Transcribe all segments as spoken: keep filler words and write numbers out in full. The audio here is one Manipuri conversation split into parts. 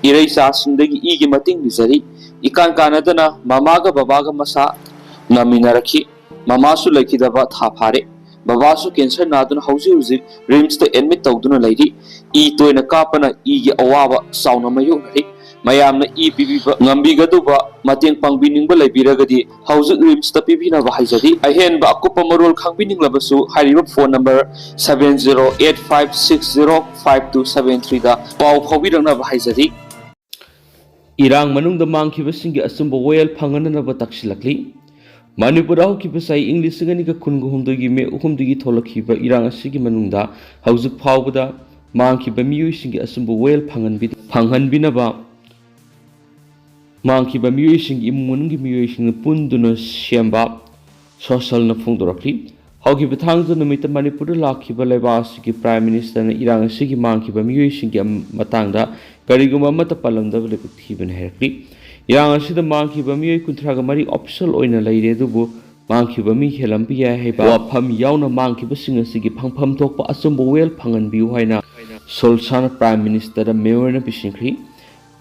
ꯏꯔꯩꯆꯥꯁꯤꯡꯗꯒꯤ ꯏꯒꯤ ꯃꯇꯦꯡ ꯅꯤꯖꯔꯤ꯫ ꯏꯀꯥꯟ ꯀꯥꯟꯅꯗꯅ ꯃꯃꯥꯒ ꯕꯕꯥꯒ ꯃꯁꯥ ꯅꯥꯃꯤꯟꯅꯔꯛꯈꯤ꯫ ꯃꯃꯥꯁꯨ ꯂꯩꯈꯤꯗꯕ ꯊꯥ ꯐꯥꯔꯦ꯫ ꯕꯕꯥꯁꯨ ꯀꯦꯟꯁꯔ ꯅꯥꯗꯨꯅ ꯍꯧꯖꯤꯛ ꯍꯧꯖꯤꯛ ꯔꯤꯝꯁꯇ ꯑꯦꯗꯃꯤꯠ ꯇꯧꯗꯨꯅ ꯂꯩꯔꯤ꯫ ꯏ ꯇꯣꯏꯅ ꯀꯥꯞꯄꯅ ꯏꯒꯤ ꯑꯋꯥꯕ ꯆꯥꯎꯅ ꯃꯥꯌꯣꯛꯅꯔꯤ꯫ ꯃꯌꯥꯝꯅ ꯏ ꯄꯤꯕꯤꯕ ꯉꯝꯕꯤꯒꯗꯧꯕ, ꯃꯇꯦꯡ ꯄꯥꯡꯕꯤꯅꯤꯡꯕ ꯂꯩꯕꯤꯔꯒꯗꯤ ꯍꯧꯖꯤꯛ ꯔꯤꯝꯁꯇ ꯄꯤꯕꯤꯅꯕ ꯍꯥꯏꯖꯔꯤ꯫ ꯑꯍꯦꯟꯕ ꯑꯀꯨꯞꯄ ꯃꯔꯣꯜ ꯈꯪꯕꯤꯅꯤꯡꯂꯕꯁꯨ ꯍꯥꯏꯔꯤꯕ phone number seven zero eight five six zero five two seven three ꯗ ꯄꯥꯎ ꯐꯥꯎꯕꯤꯔꯛꯅꯕ ꯍꯥꯏꯖꯔꯤ꯫ ꯏꯔꯥꯡ ꯃꯅꯨꯡꯗ ꯃꯥꯡꯈꯤꯕꯁꯤꯡꯒꯤ ꯑꯆꯨꯝꯕ ꯋꯥꯌꯦꯜ ꯐꯪꯍꯟꯅꯅꯕ ꯇꯛꯁꯤꯜꯂꯛꯂꯤ꯫ ꯃꯅꯤꯄꯨꯔꯗ ꯍꯧꯈꯤꯕ ꯆꯍꯤ ꯏꯪ ꯂꯤꯁꯤꯡ ꯑꯅꯤꯒ ꯀꯨꯟꯒ ꯍꯨꯝꯗꯣꯏꯒꯤ ꯃꯦ ꯑꯍꯨꯝꯗꯒꯤ ꯊꯣꯛꯂꯛꯈꯤꯕ ꯏꯔꯥꯡ ꯑꯁꯤꯒꯤ ꯃꯅꯨꯡꯗ ꯍꯧꯖꯤꯛ ꯐꯥꯎꯕꯗ ꯃꯥꯡꯈꯤꯕ ꯃꯤꯑꯣꯏꯁꯤꯡꯒꯤ ꯑꯆꯨꯝꯕ ꯋꯥꯌꯦꯜ ꯐꯪꯍꯟꯕꯤ-, ꯐꯪꯍꯟꯕꯤꯅꯕ ꯃꯥꯡꯈꯤꯕ ꯃꯤꯑꯣꯏꯁꯤꯡꯒꯤ ꯏꯃꯨꯡ ꯃꯅꯨꯡꯒꯤ ꯃꯤꯑꯣꯏꯁꯤꯡꯅ ꯄꯨꯟꯗꯨꯅ ꯁꯦꯝꯕ ꯁꯣꯁꯦꯜꯅ ꯐꯣꯡꯗꯣꯔꯛꯂꯤ꯫ ꯍꯧꯈꯤꯕ ꯊꯥꯡꯖ ꯅꯨꯃꯤꯠꯇ ꯃꯅꯤꯄꯨꯔꯗ ꯂꯥꯛꯈꯤꯕ ꯂꯩꯕꯥꯛ ꯑꯁꯤꯒꯤ ꯄ꯭ꯔꯥꯏꯝ ꯃꯤꯅꯤꯁꯇꯔꯅ ꯏꯔꯥꯡ ꯑꯁꯤꯒꯤ ꯃꯥꯡꯈꯤꯕ ꯃꯤꯑꯣꯏꯁꯤꯡꯒꯤ ꯑꯝ-, ꯃꯇꯥꯡꯗ ꯀꯔꯤꯒꯨꯝꯕ ꯑꯃꯠꯇ ꯄꯜꯂꯝꯗꯕ ꯂꯥꯏꯕꯛ ꯊꯤꯕꯅꯤ ꯍꯥꯏꯔꯛꯂꯤ꯫ ꯏꯔꯥꯡ ꯑꯁꯤꯗ ꯃꯥꯡꯈꯤꯕ ꯃꯤꯑꯣꯏ ꯀꯨꯟꯊ꯭ꯔꯥꯒ ꯃꯔꯤ ꯑꯣꯐꯤꯁꯤꯌꯦꯜ ꯑꯣꯏꯅ ꯂꯩꯔꯦ, ꯑꯗꯨꯕꯨ ꯃꯥꯡꯈꯤꯕ ꯃꯤ ꯍꯦꯜꯂꯝꯕ ꯌꯥꯏ ꯍꯥꯏꯕ ꯋꯥꯐꯝ ꯌꯥꯎꯅ ꯃꯥꯡꯈꯤꯕꯁꯤꯡ ꯑꯁꯤꯒꯤ ꯐꯪꯐꯝ ꯊꯣꯛꯄ ꯑꯆꯨꯝꯕ ꯋꯥꯌꯦꯜ ꯐꯪꯍꯟꯕꯤꯌꯨ ꯍꯥꯏꯅ ꯁꯣꯜꯁꯥꯅ ꯄ꯭ꯔꯥꯏꯝ ꯃꯤꯅꯤꯁꯇꯔꯗ ꯃꯦꯃꯣꯔꯦꯟꯗꯝ ꯄꯤꯁꯤꯟꯈ꯭ꯔꯤ꯫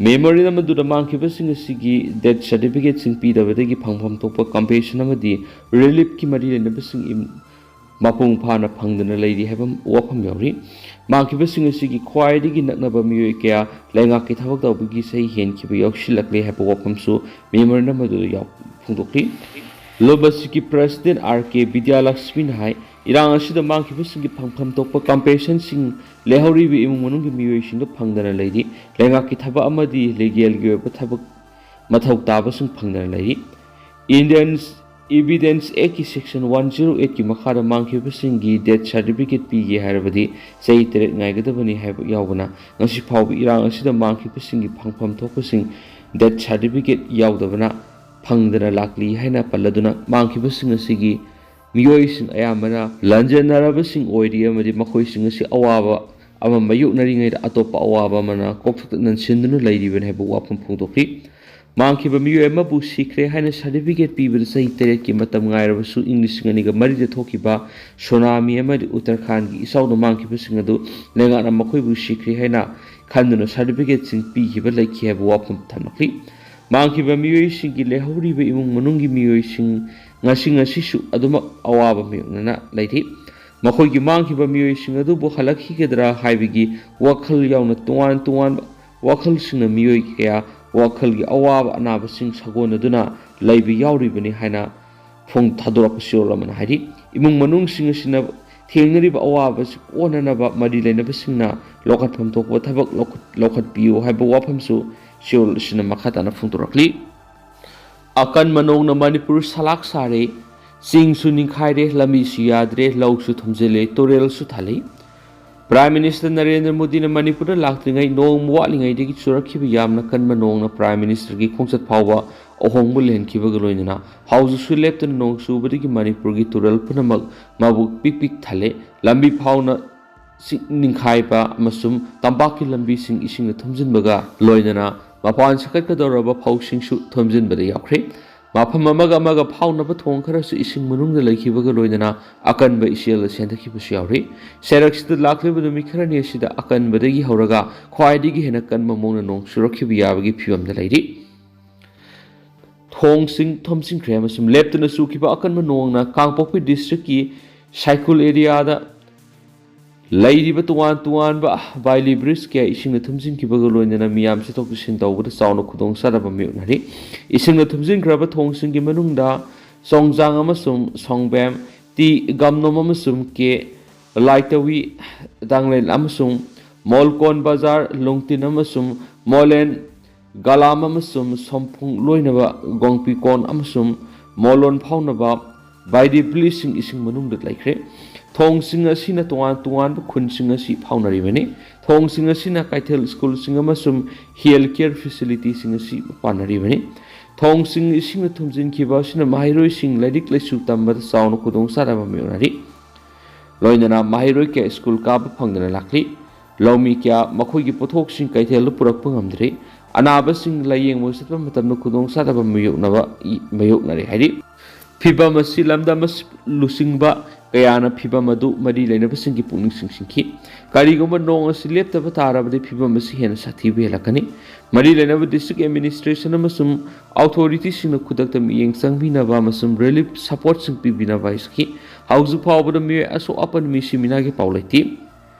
ꯃꯦꯃꯣꯔꯦꯟꯗꯝ ꯑꯗꯨꯗ ꯃꯥꯡꯈꯤꯕꯁꯤꯡ ꯑꯁꯤꯒꯤ ꯗꯦꯠ ꯁꯥꯔꯇꯤꯐꯤꯀꯦꯠꯁꯤꯡ ꯄꯤꯗꯕꯗꯒꯤ ꯐꯪꯐꯝ ꯊꯣꯛꯄ ꯀꯝꯄꯦꯟꯁꯦꯁꯟ ꯑꯃꯗꯤ ꯔꯤꯂꯤꯐꯀꯤ ꯃꯔꯤ ꯂꯩꯅꯕꯁꯤꯡ ꯏꯝ-, ꯃꯄꯨꯡ ꯐꯥꯅ ꯐꯪꯗꯅ ꯂꯩꯔꯤ ꯍꯥꯏꯕ ꯋꯥꯐꯝ ꯌꯥꯎꯔꯤ꯫ ꯃꯥꯡꯈꯤꯕꯁꯤꯡ ꯑꯁꯤꯒꯤ ꯈ꯭ꯋꯥꯏꯗꯒꯤ ꯅꯛꯅꯕ ꯃꯤꯑꯣꯏ ꯀꯌꯥ ꯂꯩꯉꯥꯛꯀꯤ ꯊꯕꯛ ꯇꯧꯕꯒꯤ ꯆꯍꯤ ꯍꯦꯟꯈꯤꯕ ꯌꯥꯎꯁꯤꯜꯂꯛꯂꯦ ꯍꯥꯏꯕ ꯋꯥꯐꯝꯁꯨ ꯃꯦꯃꯣꯔꯦꯟꯗꯝ ꯑꯗꯨꯗ ꯌꯥꯎ-, ꯐꯣꯡꯗꯣꯛꯈꯤ꯫ ꯂꯣꯕꯁꯤꯒꯤ ꯄ꯭ꯔꯦꯁꯤꯗꯦꯟ ꯑꯥꯔ ꯀꯦ ꯕꯤꯗ꯭ꯌꯥꯂꯛꯁꯃꯤꯅ ꯍꯥꯏ, ꯏꯔꯥꯡ ꯑꯁꯤꯗ ꯃꯥꯡꯈꯤꯕꯁꯤꯡꯒꯤ ꯐꯪꯐꯝ ꯊꯣꯛꯄ ꯀꯝꯄꯦꯟꯁꯦꯁꯟꯁꯤꯡ ꯂꯩꯍꯧꯔꯤꯕ ꯏꯃꯨꯡ ꯃꯅꯨꯡꯒꯤ ꯃꯤꯑꯣꯏꯁꯤꯡꯗꯨ ꯐꯪꯗꯅ ꯂꯩꯔꯤ꯫ ꯂꯩꯉꯥꯛꯀꯤ ꯊꯕꯛ ꯑꯃꯗꯤ ꯂꯤꯒꯦꯜꯒꯤ ꯑꯣꯏꯕ ꯊꯕꯛ ꯃꯊꯧ ꯇꯥꯕꯁꯤꯡ ꯐꯪꯗꯅ ꯂꯩꯔꯤ꯫ ꯏꯟꯗꯤꯌꯟ ꯏꯚꯤꯗꯦꯟꯁ ꯑꯦꯛꯀꯤ ꯁꯦꯛꯁꯟ ꯋꯥꯟ ꯖꯤꯔꯣ ꯑꯩꯠꯀꯤ ꯃꯈꯥꯗ ꯃꯥꯡꯈꯤꯕꯁꯤꯡꯒꯤ ꯗꯦꯠ ꯁꯥꯔꯇꯤꯐꯤꯀꯦꯠ ꯄꯤꯒꯦ ꯍꯥꯏꯔꯕꯗꯤ ꯆꯍꯤ ꯇꯔꯦꯠ ꯉꯥꯏꯒꯗꯕꯅꯤ ꯍꯥꯏꯕ ꯌꯥꯎꯕꯅ ꯉꯁꯤ ꯐꯥꯎꯕ ꯏꯔꯥꯡ ꯑꯁꯤꯗ ꯃꯥꯡꯈꯤꯕꯁꯤꯡꯒꯤ ꯐꯪꯐꯝ ꯊꯣꯛꯄꯁꯤꯡ ꯗꯦꯠ ꯁꯥꯔꯇꯤꯐꯤꯀꯦꯠ ꯌꯥꯎꯗꯕꯅ ꯐꯪꯗꯅ ꯂꯥꯛꯂꯤ ꯍꯥꯏꯅ ꯄꯜꯂꯗꯨꯅ ꯃꯥꯡꯈꯤꯕꯁꯤꯡ ꯑꯁꯤꯒꯤ ꯃꯤꯑꯣꯏꯁꯤꯡ ꯑꯌꯥꯝꯕꯅ ꯂꯟꯖꯦꯟꯅꯔꯕꯁꯤꯡ ꯑꯣꯏꯔꯤ ꯑꯃꯗꯤ ꯃꯈꯣꯏꯁꯤꯡ ꯑꯁꯤ ꯑꯋꯥꯕ ꯑꯃ ꯃꯥꯌꯣꯛꯅꯔꯤꯉꯩꯗ ꯑꯇꯣꯞꯄ ꯑꯋꯥꯕ ꯑꯃꯅ ꯀꯣꯛꯊꯛꯇ ꯅꯟꯁꯤꯟꯗꯨꯅ ꯂꯩꯔꯤꯕꯅꯤ ꯍꯥꯏꯕ ꯋꯥꯐꯝ ꯐꯣꯡꯗꯣꯛꯈꯤ꯫ ꯃꯥꯡꯈꯤꯕ ꯃꯤꯑꯣꯏ ꯑꯃꯕꯨ ꯁꯤꯈ꯭ꯔꯦ ꯍꯥꯏꯅ ꯁꯥꯔꯇꯤꯐꯤꯀꯦꯠ ꯄꯤꯕꯗ ꯆꯍꯤ ꯇꯔꯦꯠꯀꯤ ꯃꯇꯝ ꯉꯥꯏꯔꯕꯁꯨ ꯏꯪ ꯂꯤꯁꯤꯡ ꯑꯅꯤꯒ ꯃꯔꯤꯗ ꯊꯣꯛꯈꯤꯕ ꯁꯨꯅꯥꯃꯤ ꯑꯃꯗꯤ ꯎꯠꯇꯔꯈꯥꯟꯒꯤ ꯏꯆꯥꯎꯅ ꯃꯥꯡꯈꯤꯕꯁꯤꯡ ꯑꯗꯨ ꯂꯩꯉꯥꯛꯅ ꯃꯈꯣꯏꯕꯨ ꯁꯤꯈ꯭ꯔꯦ ꯍꯥꯏꯅ ꯈꯟꯗꯨꯅ ꯁꯥꯔꯇꯤꯐꯤꯀꯦꯠꯁꯤꯡ ꯄꯤꯈꯤꯕ ꯂꯩꯈꯤ ꯍꯥꯏꯕ ꯋꯥꯐꯝ ꯊꯝꯂꯛꯂꯤ꯫ ꯃꯥꯡꯈꯤꯕ ꯃꯤꯑꯣꯏꯁꯤꯡꯒꯤ ꯂꯩꯍꯧꯔꯤꯕ ꯏꯃꯨꯡ ꯃꯅꯨꯡꯒꯤ ꯃꯤꯑꯣꯏꯁꯤꯡ ꯉꯁꯤ ꯉꯁꯤꯁꯨ ꯑꯗꯨꯃꯛ ꯑꯋꯥꯕ ꯃꯥꯌꯣꯛꯅꯅ ꯂꯩꯔꯤ꯫ ꯃꯈꯣꯏꯒꯤ ꯃꯥꯡꯈꯤꯕ ꯃꯤꯑꯣꯏꯁꯤꯡ ꯑꯗꯨꯕꯨ ꯍꯜꯂꯛꯈꯤꯒꯗ꯭ꯔꯥ ꯍꯥꯏꯕꯒꯤ ꯋꯥꯈꯜ ꯌꯥꯎꯅ ꯇꯣꯉꯥꯟ ꯇꯣꯉꯥꯟꯕ ꯋꯥꯈꯜꯁꯤꯡꯅ ꯃꯤꯑꯣꯏ ꯀꯌꯥ ꯋꯥꯈꯜꯒꯤ ꯑꯋꯥꯕ ꯑꯅꯥꯕꯁꯤꯡ ꯁꯥꯒꯣꯟꯅꯗꯨꯅ ꯂꯩꯕ ꯌꯥꯎꯔꯤꯕꯅꯤ ꯍꯥꯏꯅ ꯐꯣꯡ ꯊꯥꯗꯣꯔꯛꯄ ꯁꯤꯌꯣꯜ ꯑꯃꯅ ꯍꯥꯏꯔꯤ꯫ ꯏꯃꯨꯡ ꯃꯅꯨꯡꯁꯤꯡ ꯑꯁꯤꯅ ꯊꯦꯡꯅꯔꯤꯕ ꯑꯋꯥꯕ ꯑꯁꯤ ꯀꯣꯟꯅꯅꯕ ꯃꯔꯤ ꯂꯩꯅꯕꯁꯤꯡꯅ ꯂꯧꯈꯠꯐꯝ ꯊꯣꯛꯄ ꯊꯕꯛ ꯂꯧꯈꯠ-, ꯂꯧꯈꯠꯄꯤꯌꯨ ꯍꯥꯏꯕ ꯋꯥꯐꯝꯁꯨ ꯁꯤꯌꯣꯜ ꯑꯁꯤꯅ ꯃꯈꯥ ꯇꯥꯅ ꯐꯣꯡꯗꯣꯔꯛꯂꯤ꯫ ꯑꯀꯟꯕ ꯅꯣꯡꯅ ꯃꯅꯤꯄꯨꯔ ꯁꯂꯥꯛ ꯁꯥꯔꯦ, ꯆꯤꯡꯁꯨ ꯅꯤꯡꯈꯥꯏꯔꯦ, ꯂꯝꯕꯤꯁꯨ ꯌꯥꯗ꯭ꯔꯦ, ꯂꯧꯁꯨ ꯊꯨꯝꯖꯤꯜꯂꯦ, ꯇꯨꯔꯦꯜꯁꯨ ꯊꯜꯂꯤ꯫ ꯄ꯭ꯔꯥꯏꯝ ꯃꯤꯅꯤꯁꯇꯔ ꯅꯔꯦꯟꯗ꯭ꯔ ꯃꯣꯗꯤꯅ ꯃꯅꯤꯄꯨꯔꯗ ꯂꯥꯛꯇ꯭ꯔꯤꯉꯩ ꯅꯣꯡꯃ ꯋꯥꯠꯂꯤꯉꯩꯗꯒꯤ ꯆꯨꯔꯛꯈꯤꯕ ꯌꯥꯝꯅ ꯀꯟꯕ ꯅꯣꯡꯅ ꯄ꯭ꯔꯥꯏꯝ ꯃꯤꯅꯤꯁꯇꯔꯒꯤ ꯈꯣꯡꯆꯠ ꯐꯥꯎꯕ ꯑꯍꯣꯡꯕ ꯂꯩꯍꯟꯈꯤꯕꯒ ꯂꯣꯏꯅꯅ ꯍꯧꯖꯤꯛꯁꯨ ꯂꯦꯞꯇꯅ ꯅꯣꯡ ꯆꯨꯕꯗꯒꯤ ꯃꯅꯤꯄꯨꯔꯒꯤ ꯇꯨꯔꯦꯜ ꯄꯨꯝꯅꯃꯛ ꯃꯕꯨꯛ ꯄꯤꯛ ꯄꯤꯛ ꯊꯜꯂꯦ꯫ ꯂꯝꯕꯤ ꯐꯥꯎꯅ ꯆꯤꯡ ꯅꯤꯡꯈꯥꯏꯕ ꯑꯃꯁꯨꯡ ꯇꯝꯄꯥꯛꯀꯤ ꯂꯝꯕꯤꯁꯤꯡ ꯏꯁꯤꯡꯅ ꯊꯨꯝꯖꯤꯟꯕꯒ ꯂꯣꯏꯅꯅ ꯃꯄꯥꯟ ꯁꯀꯠꯀꯗꯧꯔꯕ ꯐꯧꯁꯤꯡꯁꯨ ꯊꯨꯝꯖꯤꯟꯕꯗ ꯌꯥꯎꯈ꯭ꯔꯦ꯫ ꯃꯐꯝ ꯑꯃꯒ ꯑꯃꯒ ꯐꯥꯎꯅꯕ ꯊꯣꯡ ꯈꯔꯁꯨ ꯏꯁꯤꯡ ꯃꯅꯨꯡꯗ ꯂꯩꯈꯤꯕꯒ ꯂꯣꯏꯅꯅ ꯑꯀꯟꯕ ꯏꯆꯦꯜꯗ ꯆꯦꯟꯊꯈꯤꯕꯁꯨ ꯌꯥꯎꯔꯤ꯫ ꯆꯩꯔꯛꯁꯤꯗ ꯂꯥꯛꯂꯤꯕ ꯅꯨꯃꯤꯠ ꯈꯔꯅꯤ ꯑꯁꯤꯗ ꯑꯀꯟꯕꯗꯒꯤ ꯍꯧꯔꯒ ꯈ꯭ꯋꯥꯏꯗꯒꯤ ꯍꯦꯟꯅ ꯀꯟꯕ ꯃꯑꯣꯡꯗ ꯅꯣꯡ ꯆꯨꯔꯛꯈꯤꯕ ꯌꯥꯕꯒꯤ ꯐꯤꯕꯝꯗ ꯂꯩꯔꯤ꯫ ꯊꯣꯡꯁꯤꯡ ꯊꯨꯝꯖꯤꯟꯈ꯭ꯔꯦ ꯑꯃꯁꯨꯡ ꯂꯦꯞꯇꯅ ꯆꯨꯈꯤꯕ ꯑꯀꯟꯕ ꯅꯣꯡꯅ ꯀꯥꯡꯄꯣꯛꯄꯤ ꯗꯤꯁꯇ꯭ꯔꯤꯛꯀꯤ ꯁꯥꯏꯀꯨꯜ ꯑꯦꯔꯤꯌꯥꯗ ꯂꯩꯔꯤꯕ ꯇꯣꯉꯥꯟ ꯇꯣꯉꯥꯟꯕ ꯕꯥꯏꯂꯤ ꯕ꯭ꯔꯤꯖ ꯀꯌꯥ ꯏꯁꯤꯡꯅ ꯊꯨꯝꯖꯤꯟꯈꯤꯕꯒ ꯂꯣꯏꯅꯅ ꯃꯤꯌꯥꯝ ꯆꯠꯊꯣꯛ ꯆꯠꯁꯤꯟ ꯇꯧꯕꯗ ꯆꯥꯎꯅ ꯈꯨꯗꯣꯡꯆꯥꯗꯕ ꯃꯥꯌꯣꯛꯅꯔꯤ꯫ ꯏꯁꯤꯡꯅ ꯊꯨꯝꯖꯤꯟꯈ꯭ꯔꯕ ꯊꯣꯡꯁꯤꯡꯒꯤ ꯃꯅꯨꯡꯗ ꯆꯣꯡꯖꯥꯡ ꯑꯃꯁꯨꯡ ꯁꯣꯡꯕꯦꯝ, ꯇꯤ ꯒꯝꯅꯣꯝ ꯑꯃꯁꯨꯡ ꯀꯦ ꯂꯥꯏꯇꯧꯋꯤ, ꯇꯥꯡꯂꯦꯟ ꯑꯃꯁꯨꯡ ꯃꯣꯜꯀꯣꯟ ꯕꯖꯥꯔ, ꯂꯣꯡꯇꯤꯟ ꯑꯃꯁꯨꯡ ꯃꯣꯂꯦꯟ, ꯒꯂꯥꯝ ꯑꯃꯁꯨꯡ ꯁꯣꯝꯐꯨꯡ ꯂꯣꯏꯅꯕ ꯒꯣꯡꯄꯤꯀꯣꯟ ꯑꯃꯁꯨꯡ ꯃꯣꯂꯣꯟ ꯐꯥꯎꯅꯕ ꯕꯥꯏꯗꯤ ꯄꯨꯂꯤꯁꯁꯤꯡ ꯏꯁꯤꯡ ꯃꯅꯨꯡꯗ ꯂꯩꯈ꯭ꯔꯦ꯫ ꯊꯣꯡꯁꯤꯡ ꯑꯁꯤꯅ ꯇꯣꯉꯥꯟ ꯇꯣꯉꯥꯟꯕ ꯈꯨꯟꯁꯤꯡ ꯑꯁꯤ ꯐꯥꯎꯅꯔꯤꯕꯅꯤ꯫ ꯊꯣꯡꯁꯤꯡ ꯑꯁꯤꯅ ꯀꯩꯊꯦꯜ, ꯁ꯭ꯀꯨꯜꯁꯤꯡ ꯑꯃꯁꯨꯡ ꯍꯦꯜꯊ ꯀꯦꯌꯔ ꯐꯦꯁꯤꯂꯤꯇꯤꯁꯤꯡ ꯑꯁꯤ ꯄꯥꯟꯅꯔꯤꯕꯅꯤ꯫ ꯊꯣꯡꯁꯤꯡ ꯏꯁꯤꯡꯅ ꯊꯨꯝꯖꯤꯟꯈꯤꯕ ꯑꯁꯤꯅ ꯃꯍꯩꯔꯣꯏꯁꯤꯡ ꯂꯥꯏꯔꯤꯛ ꯂꯥꯏꯁꯨ ꯇꯝꯕꯗ ꯆꯥꯎꯅ ꯈꯨꯗꯣꯡꯆꯥꯗꯕ ꯃꯥꯌꯣꯛꯅꯔꯤ꯫ ꯂꯣꯏꯅꯅ ꯃꯍꯩꯔꯣꯏ ꯀꯌꯥ ꯁ꯭ꯀꯨꯜ ꯀꯥꯕ ꯐꯪꯗꯅ ꯂꯥꯛꯂꯤ꯫ ꯂꯧꯃꯤ ꯀꯌꯥ ꯃꯈꯣꯏꯒꯤ ꯄꯣꯠꯊꯣꯛꯁꯤꯡ ꯀꯩꯊꯦꯜꯗ ꯄꯨꯔꯛꯄ ꯉꯝꯗ꯭ꯔꯤ꯫ ꯑꯅꯥꯕꯁꯤꯡ ꯂꯥꯌꯦꯡꯕ ꯆꯠꯄ ꯃꯇꯝꯗ ꯈꯨꯗꯣꯡꯆꯥꯗꯕ ꯃꯥꯌꯣꯛꯅꯕ, ꯃꯥꯌꯣꯛꯅꯔꯦ ꯍꯥꯏꯔꯤ꯫ ꯐꯤꯚꯝ ꯑꯁꯤ ꯂꯝꯗꯝ ꯑꯁꯤ ꯂꯨꯆꯤꯡꯕ ꯀꯌꯥꯅ ꯐꯤꯚꯝ ꯑꯗꯨ ꯃꯔꯤ ꯂꯩꯅꯕꯁꯤꯡꯒꯤ ꯄꯨꯛꯅꯤꯡ ꯆꯤꯡꯁꯤꯟꯈꯤ꯫ ꯀꯔꯤꯒꯨꯝꯕ ꯅꯣꯡ ꯑꯁꯤ ꯂꯦꯞꯇꯕ ꯇꯥꯔꯕꯗꯤ ꯐꯤꯚꯝ ꯑꯁꯤ ꯍꯦꯟꯅ ꯁꯥꯊꯤꯕ ꯍꯦꯜꯂꯛꯀꯅꯤ꯫ ꯃꯔꯤ ꯂꯩꯅꯕ district administration ꯑꯃꯁꯨꯡ authority ꯁꯤꯡꯅ ꯈꯨꯗꯛꯇ ꯃꯤꯠꯌꯦꯡ ꯆꯪꯕꯤꯅꯕ ꯑꯃꯁꯨꯡ relief support ꯁꯤꯡ ꯄꯤꯕꯤꯅꯕ ꯍꯥꯏꯖꯈꯤ꯫ ꯍꯧꯖꯤꯛ ꯐꯥꯎꯕꯗ ꯃꯤꯑꯣꯏ ꯑꯁꯣꯛ ꯑꯄꯟ ꯃꯤ ꯁꯤꯃꯤꯅꯥꯒꯤ ꯄꯥꯎ ꯂꯩꯇꯦ꯫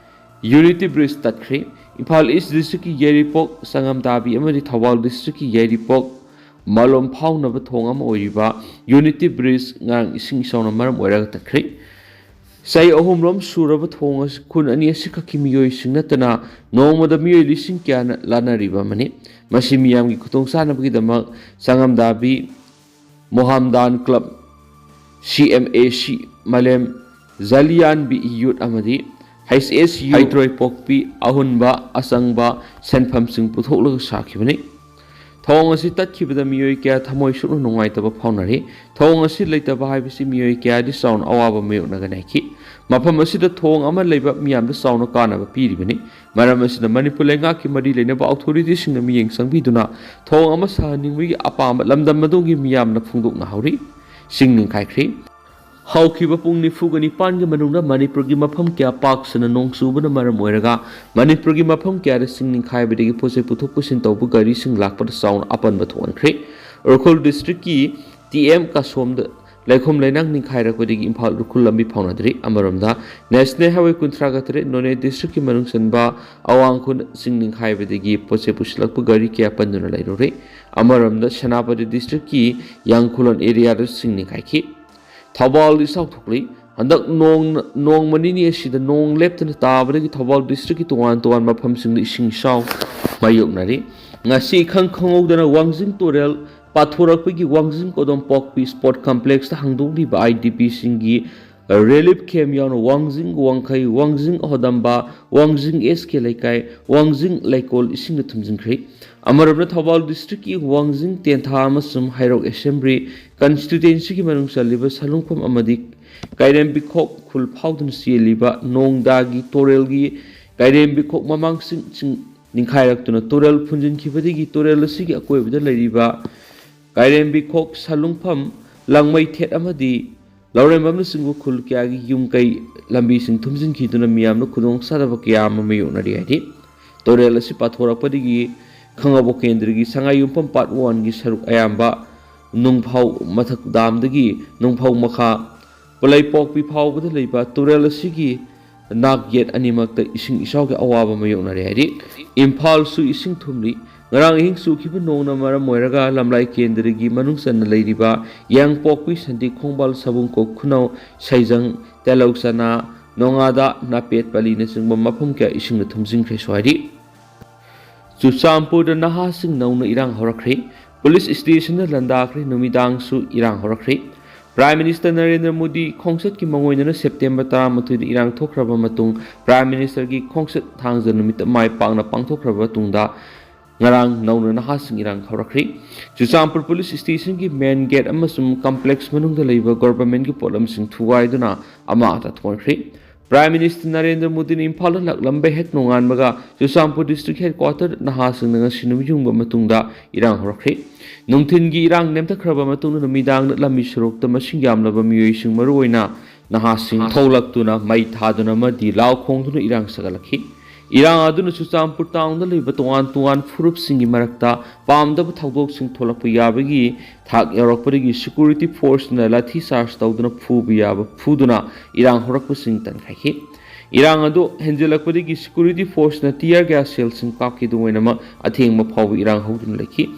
Unity Bridge ꯇꯠꯈ꯭ꯔꯦ꯫ Imphal East district ꯀꯤ ꯌꯥꯏꯔꯤꯄꯣꯛ, ꯁꯪꯉꯝꯗꯥꯕꯤ ꯑꯃꯗꯤ ꯊꯧꯕꯥꯜ district ꯀꯤ ꯌꯥꯏꯔꯤꯄꯣꯛ ꯃꯥꯂꯣꯝ ꯐꯥꯎꯅꯕ ꯊꯣꯡ ꯑꯃ ꯑꯣꯏꯔꯤꯕ Unity Bridge ꯉꯔꯥꯡ ꯏꯁꯤꯡ ꯏꯆꯥꯎꯅ ꯃꯔꯝ ꯑꯣꯏꯔꯒ ꯇꯠꯈ꯭ꯔꯦ꯫ ꯆꯍꯤ ꯑꯍꯨꯝꯔꯣꯝ ꯁꯨꯔꯕ ꯊꯣꯡ ꯑꯁꯤ ꯈꯨꯟ ꯑꯅꯤ ꯑꯁꯤꯈꯛꯀꯤ ꯃꯤꯑꯣꯏꯁꯤꯡ ꯅꯠꯇꯅ ꯅꯣꯡꯃꯗ ꯃꯤꯑꯣꯏ ꯂꯤꯁꯤꯡ ꯀꯌꯥꯅ ꯂꯥꯟꯅꯔꯤꯕ ꯑꯃꯅꯤ꯫ ꯃꯁꯤ ꯃꯤꯌꯥꯝꯒꯤ ꯈꯨꯗꯣꯡꯆꯥꯅꯕꯒꯤꯗꯃꯛ ꯁꯪꯉꯝꯗꯥꯕꯤ ꯃꯣꯍꯥꯝꯗꯥꯟ club, C M A C ꯃꯥꯂꯦꯝ, ꯖꯂꯤꯌꯥꯟꯕꯤ youth ꯑꯃꯗꯤ H S U ꯍꯩꯇ꯭ꯔꯣꯏꯄꯣꯛꯄꯤ ꯑꯍꯨꯟꯕ ꯑꯆꯪꯕ ꯁꯦꯟꯐꯝꯁꯤꯡ ꯄꯨꯊꯣꯛꯂꯒ ꯁꯥꯈꯤꯕꯅꯤ꯫ ꯊꯧꯑꯣꯡ ꯑꯁꯤ ꯇꯠꯈꯤꯕꯗ ꯃꯤꯑꯣꯏ ꯀꯌꯥ ꯊꯃꯣꯏ ꯁꯣꯛꯅ ꯅꯨꯡꯉꯥꯏꯇꯕ ꯐꯥꯎꯅꯔꯤ꯫ ꯊꯧꯑꯣꯡ ꯑꯁꯤ ꯂꯩꯇꯕ ꯍꯥꯏꯕꯁꯤ ꯃꯤꯑꯣꯏ ꯀꯌꯥꯗꯤ ꯆꯥꯎꯅ ꯑꯋꯥꯕ ꯃꯥꯌꯣꯛꯅꯒꯅꯤ ꯍꯥꯏꯈꯤ꯫ ꯃꯐꯝ ꯑꯁꯤꯗ ꯊꯣꯡ ꯑꯃ ꯂꯩꯕ ꯃꯤꯌꯥꯝꯗ ꯆꯥꯎꯅ ꯀꯥꯟꯅꯕ ꯄꯤꯔꯤꯕꯅꯤ꯫ ꯃꯔꯝ ꯑꯁꯤꯅ ꯃꯅꯤꯄꯨꯔ ꯂꯩꯉꯥꯛꯀꯤ ꯃꯔꯤ ꯂꯩꯅꯕ authority ꯁꯤꯡꯅ ꯃꯤꯠꯌꯦꯡ ꯆꯪꯕꯤꯗꯨꯅ ꯊꯣꯡ ꯑꯃ ꯁꯥꯍꯟꯅꯤꯡꯕꯒꯤ ꯑꯄꯥꯝꯕ ꯂꯝꯗꯝ ꯑꯗꯨꯒꯤ ꯃꯤꯌꯥꯝꯅ ꯐꯣꯡꯗꯣꯛꯅꯍꯧꯔꯤ꯫ ꯆꯤꯡ ꯅꯤꯡꯈꯥꯏꯈ꯭ꯔꯤ꯫ ꯍꯧꯈꯤꯕ ꯄꯨꯡ ꯅꯤꯐꯨꯒ ꯅꯤꯄꯥꯟꯒꯤ ꯃꯅꯨꯡꯗ ꯃꯅꯤꯄꯨꯔꯒꯤ ꯃꯐꯝ ꯀꯌꯥ ꯄꯥꯛ ꯁꯟꯅ ꯅꯣꯡ ꯆꯨꯕꯅ ꯃꯔꯝ ꯑꯣꯏꯔꯒ ꯃꯅꯤꯄꯨꯔꯒꯤ ꯃꯐꯝ ꯀꯌꯥꯗ ꯆꯤꯡ ꯅꯤꯡꯈꯥꯏꯕꯗꯒꯤ ꯄꯣꯠ ꯆꯩ ꯄꯨꯊꯣꯛ ꯄꯨꯁꯤꯟ ꯇꯧꯕ ꯒꯥꯔꯤꯁꯤꯡ ꯂꯥꯛꯄꯗ ꯆꯥꯎꯅ ꯑꯄꯟꯕ ꯊꯣꯛꯍꯟꯈ꯭ꯔꯦ꯫ ꯎꯈ꯭ꯔꯨꯜ district ꯀꯤ T M ꯀꯥꯁꯣꯝꯗ ꯂꯩꯈꯣꯝ ꯂꯩꯅꯥꯡ ꯅꯤꯡꯈꯥꯏꯔꯛꯄꯗꯒꯤ ꯏꯝꯐꯥꯜ ꯎꯈ꯭ꯔꯨꯜ ꯂꯝꯕꯤ ꯐꯥꯎꯅꯗ꯭ꯔꯤ꯫ ꯑꯃꯔꯣꯝꯗ National Highway ꯀꯨꯟꯊ꯭ꯔꯥꯒ ꯇꯔꯦꯠ ꯅꯣꯅꯦ district ꯀꯤ ꯃꯅꯨꯡ ꯆꯟꯕ ꯑꯋꯥꯡ ꯈꯨꯟ ꯆꯤꯡ ꯅꯤꯡꯈꯥꯏꯕꯗꯒꯤ ꯄꯣꯠ ꯆꯩ ꯄꯨꯁꯤꯜꯂꯛꯄ ꯒꯥꯔꯤ ꯀꯌꯥ ꯄꯟꯗꯨꯅ ꯂꯩꯔꯨꯔꯦ꯫ ꯑꯃꯔꯣꯝꯗ ꯁꯦꯅꯥꯄꯇꯤ district ꯀꯤ ꯌꯥꯡꯈꯨꯂꯣꯟ area ꯗ ꯆꯤꯡ ꯅꯤꯡꯈꯥꯏꯈꯤ꯫ ꯊꯧꯕꯥꯜꯗ ꯏꯆꯥꯎ ꯊꯣꯛꯂꯤ꯫ ꯍꯟꯗꯛ ꯅꯣꯡ, ꯅꯣꯡꯃ ꯅꯤꯅꯤ ꯑꯁꯤꯗ ꯅꯣꯡ ꯂꯦꯞꯇꯅ ꯇꯥꯕꯗꯒꯤ ꯊꯧꯕꯥꯜ district ꯀꯤ ꯇꯣꯉꯥꯟ ꯇꯣꯉꯥꯟꯕ ꯃꯐꯝꯁꯤꯡꯗ ꯏꯁꯤꯡ ꯏꯆꯥꯎ ꯃꯥꯌꯣꯛꯅꯔꯤ꯫ ꯉꯁꯤ ꯏꯈꯪ ꯈꯪꯍꯧꯗꯅ ꯋꯥꯡꯖꯤꯡ ꯇꯨꯔꯦꯜ ꯄꯥꯊꯣꯔꯛꯄꯒꯤ ꯋꯥꯡꯖꯤꯡ ꯀꯣꯗꯣꯝ ꯄꯣꯛꯄꯤ sport complex ꯇ ꯍꯥꯡꯗꯣꯛꯂꯤꯕ I D P ꯁꯤꯡꯒꯤ relief camp ꯌꯥꯎꯅ ꯋꯥꯡꯖꯤꯡ ꯋꯥꯡꯈꯩ, ꯋꯥꯡꯖꯤꯡ ꯍꯣꯗꯝꯕ, ꯋꯥꯡꯖꯤꯡ S K ꯂꯩꯀꯥꯏ, ꯋꯥꯡꯖꯤꯡ ꯂꯩꯀꯣꯜ ꯏꯁꯤꯡꯅ ꯊꯨꯝꯖꯤꯟꯈ꯭ꯔꯦ꯫ ꯑꯃꯔꯣꯝꯗ ꯊꯧꯕꯥꯜ district ꯀꯤ ꯋꯥꯡꯖꯤꯡ ꯇꯦꯟꯊꯥ ꯑꯃꯁꯨꯡ ꯍꯩꯔꯣꯛ assembly constituency ꯒꯤ ꯃꯅꯨꯡ ꯆꯜꯂꯤꯕ ꯁꯂꯨꯡꯐꯝ ꯑꯃꯗꯤ ꯀꯩꯔꯦꯝꯕꯤꯈꯣꯛ ꯈꯨꯜ ꯐꯥꯎꯗꯨꯅ ꯆꯦꯜꯂꯤꯕ ꯅꯣꯡꯗꯥꯒꯤ ꯇꯣꯔꯦꯜꯒꯤ ꯀꯩꯔꯦꯝꯕꯤꯈꯣꯛ ꯃꯃꯥꯡꯁꯤꯡ ꯆꯤꯡ ꯅꯤꯡꯈꯥꯏꯔꯛꯇꯨꯅ ꯇꯣꯔꯦꯜ ꯐꯨꯟꯖꯤꯟꯈꯤꯕꯗꯒꯤ ꯇꯣꯔꯦꯜ ꯑꯁꯤꯒꯤ ꯑꯀꯣꯏꯕꯗ ꯂꯩꯔꯤꯕ ꯀꯩꯔꯦꯝꯕꯤꯈꯣꯛ, ꯁꯂꯨꯡꯐꯝ, ꯂꯥꯡꯃꯩꯊꯦꯠ ꯑꯃꯗꯤ ꯂꯧꯔꯦꯝꯕꯝꯅꯆꯤꯡꯕ ꯈꯨꯜ ꯀꯌꯥꯒꯤ ꯌꯨꯝ ꯀꯩ ꯂꯝꯕꯤꯁꯤꯡ ꯊꯨꯝꯖꯤꯟꯈꯤꯗꯨꯅ ꯃꯤꯌꯥꯝꯅ ꯈꯨꯗꯣꯡꯆꯥꯗꯕ ꯀꯌꯥ ꯑꯃ ꯃꯥꯌꯣꯛꯅꯔꯤ ꯍꯥꯏꯔꯤ꯫ ꯇꯨꯔꯦꯜ ꯑꯁꯤ ꯄꯥꯊꯣꯔꯛꯄꯗꯒꯤ ꯈꯥꯉꯕꯣꯛ ꯀꯦꯟꯗ꯭ꯔꯒꯤ ꯁꯉꯥꯏꯌꯨꯝꯐꯝ ꯄꯥꯔꯠ ꯋꯥꯟꯒꯤ ꯁꯔꯨꯛ ꯑꯌꯥꯝꯕ ꯅꯨꯡꯐꯧ ꯃꯊꯛ ꯗꯥꯝꯗꯒꯤ ꯅꯨꯡꯐꯧ ꯃꯈꯥ ꯄꯨꯂꯩꯄꯣꯛꯄꯤ ꯐꯥꯎꯕꯗ ꯂꯩꯕ ꯇꯨꯔꯦꯜ ꯑꯁꯤꯒꯤ ꯅꯥꯛ ꯌꯦꯠ ꯑꯅꯤꯃꯛꯇ ꯏꯁꯤꯡ ꯏꯆꯥꯎꯒꯤ ꯑꯋꯥꯕ ꯃꯥꯌꯣꯛꯅꯔꯦ ꯍꯥꯏꯔꯤ꯫ ꯏꯝꯐꯥꯜꯁꯨ ꯏꯁꯤꯡ ꯊꯨꯝꯂꯤ꯫ ꯉꯔꯥꯡ ꯑꯍꯤꯡ ꯆꯨꯈꯤꯕ ꯅꯣꯡꯅ ꯃꯔꯝ ꯑꯣꯏꯔꯒ ꯂꯝꯂꯥꯏ ꯀꯦꯟꯗ꯭ꯔꯒꯤ ꯃꯅꯨꯡ ꯆꯟꯅ ꯂꯩꯔꯤꯕ ꯌꯥꯡꯄꯣꯛꯄꯤ, ꯁꯟꯗꯤ, ꯈꯣꯡꯕꯥꯜ, ꯁꯕꯨꯡ, ꯀꯣꯛ ꯈꯨꯅꯧ, ꯁꯩꯖꯪ, ꯇꯦꯂꯧ ꯆꯅꯥ, ꯅꯣꯉꯥꯗ, ꯅꯥꯄꯦꯠ ꯄꯂꯤꯅꯆꯤꯡꯕ ꯃꯐꯝ ꯀꯌꯥ ꯏꯁꯤꯡꯅ ꯊꯨꯝꯖꯤꯟꯈ꯭ꯔꯦꯁꯨ ꯍꯥꯏꯔꯤ꯫ ꯆꯨꯔꯆꯥꯟꯄꯨꯔꯗ ꯅꯍꯥꯁꯤꯡ ꯅꯧꯅ ꯏꯔꯥꯡ ꯍꯧꯔꯛꯈ꯭ꯔꯦ꯫ ꯄꯨꯂꯤꯁ ꯁ꯭ꯇꯦꯁꯟꯗ ꯂꯥꯟꯗꯥꯈ꯭ꯔꯦ꯫ ꯅꯨꯃꯤꯗꯥꯡꯁꯨ ꯏꯔꯥꯡ ꯍꯧꯔꯛꯈ꯭ꯔꯦ꯫ ꯄ꯭ꯔꯥꯏꯝ ꯃꯤꯅꯤꯁꯇꯔ ꯅꯔꯦꯟꯗ꯭ꯔ ꯃꯣꯗꯤ ꯈꯣꯡꯆꯠꯀꯤ ꯃꯥꯡꯑꯣꯏꯅꯅ ꯁꯦꯞꯇꯦꯝꯕꯔ ꯇꯔꯥꯃꯥꯊꯣꯏꯗ ꯏꯔꯥꯡ ꯊꯣꯛꯈ꯭ꯔꯕ ꯃꯇꯨꯡ ꯄ꯭ꯔꯥꯏꯝ ꯃꯤꯅꯤꯁꯇꯔꯒꯤ ꯈꯣꯡꯆꯠ ꯊꯥꯡꯖ ꯅꯨꯃꯤꯠꯇ ꯃꯥꯏ ꯄꯥꯛꯅ ꯄꯥꯡꯊꯣꯛꯈ꯭ꯔꯕ ꯃꯇꯨꯡꯗ ꯉꯔꯥꯡ ꯅꯧꯅ ꯅꯍꯥꯁꯤꯡ ꯏꯔꯥꯡ ꯍꯧꯔꯛꯈ꯭ꯔꯦ꯫ ꯆꯨꯔꯆꯥꯟꯄꯨꯔ ꯄꯨꯂꯤꯁ ꯁ꯭ꯇꯦꯁꯟꯒꯤ ꯃꯦꯟ ꯒꯦꯠ ꯑꯃꯁꯨꯡ ꯀꯝꯄ꯭ꯂꯦꯛꯁ ꯃꯅꯨꯡꯗ ꯂꯩꯕ ꯒꯣꯚꯔꯟꯃꯦꯟꯠꯀꯤ ꯄꯣꯠꯂꯝꯁꯤꯡ ꯊꯨꯒꯥꯏꯗꯨꯅ ꯑꯃꯥꯡ ꯑꯇꯥ ꯊꯣꯛꯍꯟꯈ꯭ꯔꯦ꯫ ꯄ꯭ꯔꯥꯏꯝ ꯃꯤꯅꯤꯁꯇꯔ ꯅꯔꯦꯟꯗ꯭ꯔ ꯃꯣꯗꯤꯅ ꯏꯝꯐꯥꯜꯗ ꯂꯥꯛꯂꯝꯕ ꯍꯦꯛ ꯅꯣꯡꯉꯥꯟꯕꯒ ꯆꯨꯔꯆꯥꯟꯄꯨꯔ ꯗꯤꯁꯇ꯭ꯔꯤꯛ ꯍꯦꯗꯀ꯭ꯋꯥꯇꯔꯗ ꯅꯍꯥꯁꯤꯡꯅ ꯉꯁꯤ ꯅꯨꯃꯤꯠ ꯌꯨꯡꯕ ꯃꯇꯨꯡꯗ ꯏꯔꯥꯡ ꯍꯧꯔꯛꯈ꯭ꯔꯦ꯫ ꯅꯨꯡꯊꯤꯜꯒꯤ ꯏꯔꯥꯡ ꯅꯦꯝꯊꯈ꯭ꯔꯕ ꯃꯇꯨꯡꯗ ꯅꯨꯃꯤꯗꯥꯡꯗ ꯂꯝꯕꯤ ꯁꯣꯔꯣꯛꯇ ꯃꯁꯤꯡ ꯌꯥꯝꯂꯕ ꯃꯤꯑꯣꯏꯁꯤꯡ, ꯃꯔꯨꯑꯣꯏꯅ ꯅꯍꯥꯁꯤꯡ, ꯊꯣꯛꯂꯛꯇꯨꯅ ꯃꯩ ꯊꯥꯗꯨꯅ ꯑꯃꯗꯤ ꯂꯥꯎ ꯈꯣꯡꯗꯨꯅ ꯏꯔꯥꯡ ꯁꯥꯒꯠꯂꯛꯈꯤ꯫ ꯏꯔꯥꯡ ꯑꯗꯨꯅ ꯆꯨꯔꯆꯥꯟꯄꯨꯔ ꯇꯥꯎꯟꯗ ꯂꯩꯕ ꯇꯣꯉꯥꯟ ꯇꯣꯉꯥꯟ ꯐꯨꯔꯨꯞꯁꯤꯡꯒꯤ ꯃꯔꯛꯇ ꯄꯥꯝꯗꯕ ꯊꯧꯗꯣꯛꯁꯤꯡ ꯊꯣꯛꯂꯛꯄ ꯌꯥꯕꯒꯤ ꯊꯥꯛ ꯌꯧꯔꯛꯄꯗꯒꯤ ꯁꯦꯀ꯭ꯌꯨꯔꯤꯇꯤ ꯐꯣꯔꯁꯅ ꯂꯥꯊꯤ ꯆꯥꯔꯖ ꯇꯧꯗꯨꯅ ꯐꯨꯕ ꯌꯥꯕ ꯐꯨꯗꯨꯅ ꯏꯔꯥꯡ ꯍꯧꯔꯛꯄꯁꯤꯡ ꯇꯟꯈꯥꯏꯈꯤ꯫ ꯏꯔꯥꯡ ꯑꯗꯨ ꯍꯦꯟꯖꯤꯜꯂꯛꯄꯗꯒꯤ ꯁꯦꯀ꯭ꯌꯨꯔꯤꯇꯤ ꯐꯣꯔꯁꯅ ꯇꯤꯌꯔ ꯒ꯭ꯌꯥꯁ ꯁꯦꯜꯁꯤꯡ ꯀꯥꯞꯈꯤꯗꯨꯅ ꯑꯣꯏꯅꯃꯛ ꯑꯊꯦꯡꯕ ꯐꯥꯎꯕ ꯏꯔꯥꯡ ꯍꯧꯗꯨꯅ ꯂꯩꯈꯤ꯫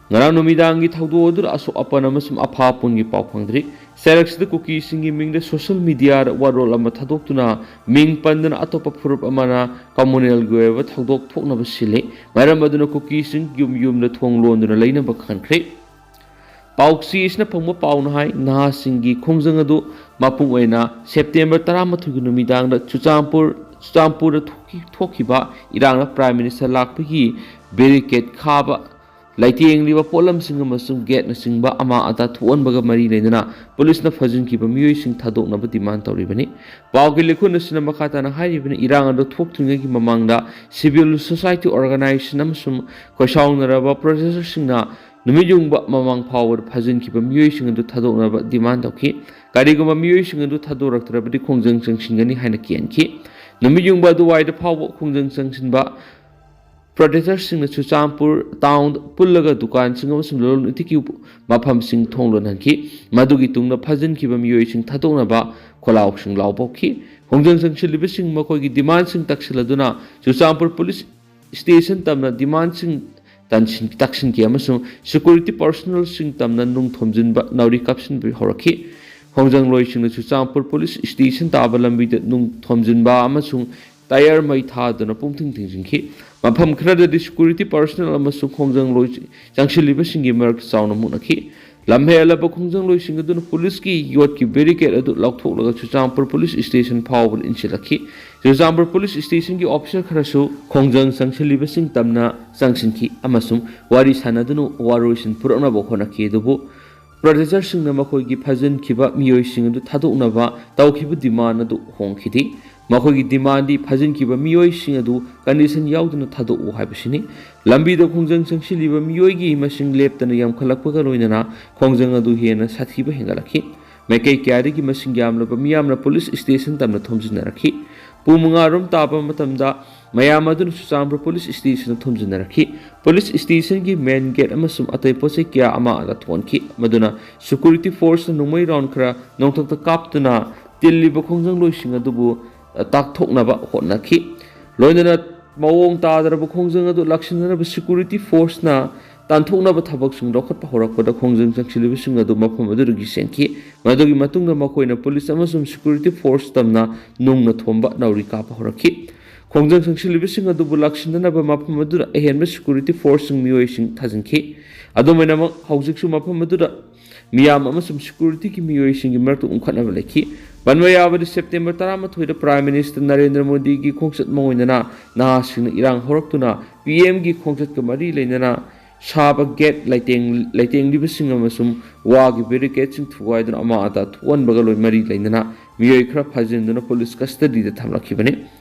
ꯉꯔꯥꯡ ꯅꯨꯃꯤꯗꯥꯡꯒꯤ ꯊꯧꯗꯣꯛ ꯑꯗꯨꯗ ꯑꯁꯣꯛ ꯑꯄꯟ ꯑꯃꯁꯨꯡ ꯑꯐꯥ ꯑꯄꯨꯟꯒꯤ ꯄꯥꯎ ꯐꯪꯗ꯭ꯔꯤ꯫ ꯆꯩꯔꯛꯁꯤꯗ ꯀꯨꯀꯤꯁꯤꯡꯒꯤ ꯃꯤꯡꯗ ꯁꯣꯁꯤꯌꯦꯜ ꯃꯤꯗꯤꯌꯥꯗ ꯋꯥꯔꯣꯜ ꯑꯃ ꯊꯥꯗꯣꯛꯇꯨꯅ ꯃꯤꯡ ꯄꯟꯗꯨꯅ ꯑꯇꯣꯞꯄ ꯐꯨꯔꯨꯞ ꯑꯃꯅ ꯀꯝꯃꯨꯅꯦꯜꯒꯤ ꯑꯣꯏꯕ ꯊꯧꯗꯣꯛ ꯊꯣꯛꯅꯕ ꯁꯤꯜꯂꯤ꯫ ꯃꯔꯝ ꯑꯗꯨꯅ ꯀꯨꯀꯤꯁꯤꯡ ꯌꯨꯝ ꯌꯨꯝꯗ ꯊꯣꯡ ꯂꯣꯟꯗꯨꯅ ꯂꯩꯅꯕ ꯈꯟꯈ꯭ꯔꯦ꯫ ꯄꯥꯎꯆꯦ ꯑꯁꯤꯅ ꯐꯪꯕ ꯄꯥꯎꯅ ꯍꯥꯏ, ꯅꯍꯥꯁꯤꯡꯒꯤ ꯈꯣꯡꯖꯪ ꯑꯗꯨ ꯃꯄꯨꯡ ꯑꯣꯏꯅ ꯁꯦꯞꯇꯦꯝꯕꯔ ꯇꯔꯥꯃꯥꯊꯣꯏꯒꯤ ꯅꯨꯃꯤꯗꯥꯡꯗ ꯆꯨꯔꯆꯥꯟꯄꯨꯔ, ꯆꯨꯔꯆꯥꯟꯄꯨꯔꯗ ꯊꯣꯛꯈꯤ-, ꯊꯣꯛꯈꯤꯕ ꯏꯔꯥꯡꯅ ꯄ꯭ꯔꯥꯏꯝ ꯃꯤꯅꯤꯁꯇꯔ ꯂꯥꯛꯄꯒꯤ ꯕꯦꯔꯤꯀꯦꯗ ꯈꯥꯕ, ꯂꯩꯇꯦꯡꯂꯤꯕ ꯄꯣꯠꯂꯝꯁꯤꯡ ꯑꯃꯁꯨꯡ ꯒꯦꯠꯅꯆꯤꯡꯕ ꯑꯃꯥꯡ ꯑꯇꯥ ꯊꯣꯛꯍꯟꯕꯒ ꯃꯔꯤ ꯂꯩꯅꯅ ꯄꯨꯂꯤꯁꯅ ꯐꯥꯖꯤꯟꯈꯤꯕ ꯃꯤꯑꯣꯏꯁꯤꯡ ꯊꯥꯗꯣꯛꯅꯕ ꯗꯤꯃꯥꯟ ꯇꯧꯔꯤꯕꯅꯤ꯫ ꯄꯥꯎꯒꯤ ꯂꯤꯈꯨꯟ ꯑꯁꯤꯅ ꯃꯈꯥ ꯇꯥꯅ ꯍꯥꯏꯔꯤꯕꯅꯤ, ꯏꯔꯥꯡ ꯑꯗꯨ ꯊꯣꯛꯇ꯭ꯔꯤꯉꯩꯒꯤ ꯃꯃꯥꯡꯗ ꯁꯤꯚꯤꯜ ꯁꯣꯁꯥꯏꯇꯤ ꯑꯣꯔꯒꯅꯥꯏꯖꯦꯁꯟ ꯑꯃꯁꯨꯡ ꯈꯣꯏꯁꯥꯎꯅꯔꯕ ꯄ꯭ꯔꯣꯇꯦꯁꯇꯔꯁꯤꯡꯅ ꯅꯨꯃꯤꯠ ꯌꯨꯡꯕ ꯃꯃꯥꯡ ꯐꯥꯎꯕꯗ ꯐꯥꯖꯤꯟꯈꯤꯕ ꯃꯤꯑꯣꯏꯁꯤꯡ ꯑꯗꯨ ꯊꯥꯗꯣꯛꯅꯕ demand ꯇꯧꯈꯤ꯫ ꯀꯔꯤꯒꯨꯝꯕ ꯃꯤꯑꯣꯏꯁꯤꯡ ꯑꯗꯨ ꯊꯥꯗꯣꯔꯛꯇ꯭ꯔꯕꯗꯤ ꯈꯣꯡꯖꯪ ꯆꯪꯁꯤꯟꯒꯅꯤ ꯍꯥꯏꯅ ꯀꯤꯍꯟꯈꯤ꯫ ꯅꯨꯃꯤꯠ ꯌꯨꯡꯕ ꯑꯗꯨꯋꯥꯏꯗ ꯐꯥꯎꯕ ꯈꯣꯡꯖꯪ ꯆꯪꯁꯤꯟꯕ protesters ꯁꯤꯡꯅ ꯆꯨꯔꯆꯥꯟꯄꯨꯔ town ꯄꯨꯜꯂꯒ ꯗꯨꯀꯥꯟꯁꯤꯡ ꯑꯃꯁꯨꯡ ꯂꯂꯣꯟ ꯏꯇꯤꯛꯀꯤ ꯃꯐꯝꯁꯤꯡ ꯊꯣꯡ ꯂꯣꯟꯍꯟꯈꯤ꯫ ꯃꯗꯨꯒꯤ ꯇꯨꯡꯗ ꯐꯥꯖꯤꯟꯈꯤꯕ ꯃꯤꯑꯣꯏꯁꯤꯡ ꯊꯥꯗꯣꯛꯅꯕ ꯈꯣꯜꯂꯥꯎꯁꯤꯡ ꯂꯥꯎ ꯄꯣꯛꯈꯤ꯫ ꯈꯣꯡꯖꯪ ꯆꯪꯁꯤꯜꯂꯤꯕꯁꯤꯡ ꯃꯈꯣꯏꯒꯤ demand ꯁꯤꯡ ꯇꯛꯁꯤꯜꯂꯗꯨꯅ ꯆꯨꯔꯆꯥꯟꯄꯨꯔ police station ꯇꯝꯅ demand ꯁꯤꯡ ꯇꯟꯁꯤꯟ-, ꯇꯛꯁꯤꯟꯈꯤ ꯑꯃꯁꯨꯡ security personnel ꯁꯤꯡ ꯇꯝꯅ ꯅꯨꯡ ꯊꯣꯝꯖꯤꯟꯕ, ꯅꯥꯎꯔꯤ ꯀꯥꯞꯁꯤꯟꯕ ꯍꯧꯔꯛꯈꯤ꯫ ꯈꯣꯡꯖꯪꯂꯣꯏꯁꯤꯡꯅ ꯆꯨꯔꯆꯥꯟꯄꯨꯔ police station ꯇꯥꯕ ꯂꯝꯕꯤꯗ ꯅꯨꯡ ꯊꯣꯝꯖꯤꯟꯕ ꯑꯃꯁꯨꯡ tyre ꯃꯩ ꯊꯥꯗꯨꯅ ꯄꯨꯡꯊꯤꯡ ꯊꯤꯡꯖꯤꯟꯈꯤ꯫ ꯃꯐꯝ ꯈꯔꯗꯗꯤ security personnel ꯑꯃꯁꯨꯡ ꯈꯣꯡꯖꯪꯂꯣꯏ ꯆꯪꯁꯤꯜꯂꯤꯕꯁꯤꯡꯒꯤ ꯃꯔꯛꯇ ꯆꯥꯎꯅ ꯃꯨꯛꯅꯈꯤ꯫ ꯂꯝꯍꯦꯜꯂꯕ ꯈꯣꯡꯖꯪꯂꯣꯏꯁꯤꯡ ꯑꯗꯨꯅ police ꯀꯤ ꯌꯣꯠꯀꯤ barricade ꯑꯗꯨ ꯂꯧꯊꯣꯛꯂꯒ ꯆꯨꯔꯆꯥꯟꯄꯨꯔ police station ꯐꯥꯎꯕꯗ ꯏꯟꯁꯤꯜꯂꯛꯈꯤ꯫ ꯆꯨꯔꯆꯥꯟꯄꯨꯔ police station ꯒꯤ officer ꯈꯔꯁꯨ ꯈꯣꯡꯖꯪ ꯆꯪꯁꯤꯜꯂꯤꯕꯁꯤꯡ ꯇꯝꯅ ꯆꯪꯁꯤꯟꯈꯤ ꯑꯃꯁꯨꯡ ꯋꯥꯔꯤ ꯁꯥꯅꯗꯨꯅ ꯋꯥꯔꯣꯏꯁꯤꯟ ꯄꯨꯔꯛꯅꯕ ꯍꯣꯠꯅꯈꯤ, ꯑꯗꯨꯕꯨ protesters ꯁꯤꯡꯅ ꯃꯈꯣꯏꯒꯤ ꯐꯥꯖꯤꯟꯈꯤꯕ ꯃꯤꯑꯣꯏꯁꯤꯡ ꯑꯗꯨ ꯊꯥꯗꯣꯛꯅꯕ ꯇꯧꯈꯤꯕ demand ꯑꯗꯨ ꯍꯣꯡꯈꯤꯗꯦ꯫ ꯃꯈꯣꯏꯒꯤ demand ꯗꯤ ꯐꯥꯖꯤꯟꯈꯤꯕ ꯃꯤꯑꯣꯏꯁꯤꯡ ꯑꯗꯨ condition ꯌꯥꯎꯗꯅ ꯊꯥꯗꯣꯛꯎ ꯍꯥꯏꯕꯁꯤꯅꯤ꯫ ꯂꯝꯕꯤꯗ ꯈꯣꯡꯖꯪ ꯆꯪꯁꯤꯜꯂꯤꯕ ꯃꯤꯑꯣꯏꯒꯤ ꯃꯁꯤꯡ ꯂꯦꯞꯇꯅ ꯌꯥꯝꯈꯠꯂꯛꯄꯒ ꯂꯣꯏꯅꯅ ꯈꯣꯡꯖꯪ ꯑꯗꯨ ꯍꯦꯟꯅ ꯁꯥꯊꯤꯕ ꯍꯦꯟꯒꯠꯂꯛꯈꯤ꯫ ꯃꯥꯏꯀꯩ ꯀꯌꯥꯗꯒꯤ ꯃꯁꯤꯡ ꯌꯥꯝꯂꯕ ꯃꯤꯌꯥꯝꯅ police station ꯇꯝꯅ ꯊꯣꯝꯖꯤꯟꯅꯔꯛꯈꯤ꯫ ꯄꯨꯡ ꯃꯉꯥ ꯔꯣꯝ ꯇꯥꯕ ꯃꯇꯝꯗ ꯃꯌꯥꯝ ꯑꯗꯨꯅ ꯆꯨꯔꯆꯥꯟꯄꯨꯔ police station ꯗ ꯊꯣꯝꯖꯤꯟꯅꯔꯛꯈꯤ꯫ Police station ꯒꯤ main gate ꯑꯃꯁꯨꯡ ꯑꯇꯩ ꯄꯣꯠ ꯆꯩ ꯀꯌꯥ ꯑꯃ ꯑꯗ ꯊꯣꯛꯍꯟꯈꯤ, ꯃꯗꯨꯅ security force ꯅ ꯅꯣꯡꯃꯩ round ꯈꯔ ꯅꯣꯡꯊꯛꯇ ꯀꯥꯞꯇꯨꯅ ꯇꯤꯜꯂꯤꯕ ꯈꯣꯡꯖꯪꯂꯣꯏꯁꯤꯡ ꯑꯗꯨꯕꯨ, ꯑ, ꯇꯥꯛꯊꯣꯛꯅꯕ ꯍꯣꯠꯅꯈꯤ꯫ ꯂꯣꯏꯅꯅ ꯃꯑꯣꯡ ꯇꯥꯗ꯭ꯔꯕ ꯈꯣꯡꯖꯪ ꯑꯗꯨ ꯂꯥꯛꯁꯤꯟꯅꯅꯕ security force ꯅ ꯇꯥꯟꯊꯣꯛꯅꯕ ꯊꯕꯛꯁꯤꯡ ꯂꯧꯈꯠꯄ ꯍꯧꯔꯛꯄꯗ ꯈꯣꯡꯖꯪ ꯆꯪꯁꯤꯜꯂꯤꯕꯁꯤꯡ ꯑꯗꯨ ꯃꯐꯝ ꯑꯗꯨꯗꯒꯤ ꯆꯦꯟꯈꯤ꯫ ꯃꯗꯨꯒꯤ ꯃꯇꯨꯡꯗ ꯃꯈꯣꯏꯅ police ꯑꯃꯁꯨꯡ security force ꯇꯝꯅ ꯅꯨꯡꯅ ꯊꯣꯝꯕ ꯅꯥꯎꯔꯤ ꯀꯥꯞꯄ ꯍꯧꯔꯛꯈꯤ꯫ ꯈꯣꯡꯖꯪ ꯆꯪꯁꯤꯜꯂꯤꯕꯁꯤꯡ ꯑꯗꯨꯕꯨ ꯂꯥꯛꯁꯤꯟꯅꯅꯕ ꯃꯐꯝ ꯑꯗꯨꯗ ꯑꯍꯦꯟꯕ security force ꯁꯤꯡ ꯃꯤꯑꯣꯏꯁꯤꯡ ꯊꯥꯖꯤꯟꯈꯤ꯫ ꯑꯗꯨꯝ ꯑꯣꯏꯅꯃꯛ, ꯍꯧꯖꯤꯛꯁꯨ ꯃꯐꯝ ꯑꯗꯨꯗ ꯃꯤꯌꯥꯝ ꯑꯃꯁꯨꯡ security ꯒꯤ ꯃꯤꯑꯣꯏꯁꯤꯡꯒꯤ ꯃꯔꯛꯇ ꯎꯪꯈꯠꯅꯕ ꯂꯩꯈꯤ꯫ ꯄꯟꯕ ꯌꯥꯕꯗꯤ, September ꯇꯔꯥꯃꯥꯊꯣꯏꯗ Prime Minister ꯅꯔꯦꯟꯗ꯭ꯔ ꯃꯣꯗꯤꯒꯤ ꯈꯣꯡꯆꯠ ꯑꯃ ꯑꯣꯏꯅꯅ ꯅꯍꯥꯁꯤꯡꯅ ꯏꯔꯥꯡ ꯍꯧꯔꯛꯇꯨꯅ P M ꯒꯤ ꯈꯣꯡꯆꯠꯀ ꯃꯔꯤ ꯂꯩꯅꯅ ꯁꯥꯕ gate ꯂꯩꯇꯦꯡ-, ꯂꯩꯇꯦꯡꯂꯤꯕꯁꯤꯡ ꯑꯃꯁꯨꯡ ꯋꯥꯒꯤ barricade ꯁꯤꯡ ꯊꯨꯒꯥꯏꯗꯨꯅ ꯑꯃꯥꯡ ꯑꯇꯥ ꯊꯣꯛꯍꯟꯕꯒ ꯂꯣꯏ ꯃꯔꯤ ꯂꯩꯅꯅ ꯃꯤꯑꯣꯏ ꯈꯔ ꯐꯥꯖꯤꯟꯗꯨꯅ police custody ꯗ ꯊꯝꯂꯛꯈꯤꯕꯅꯤ꯫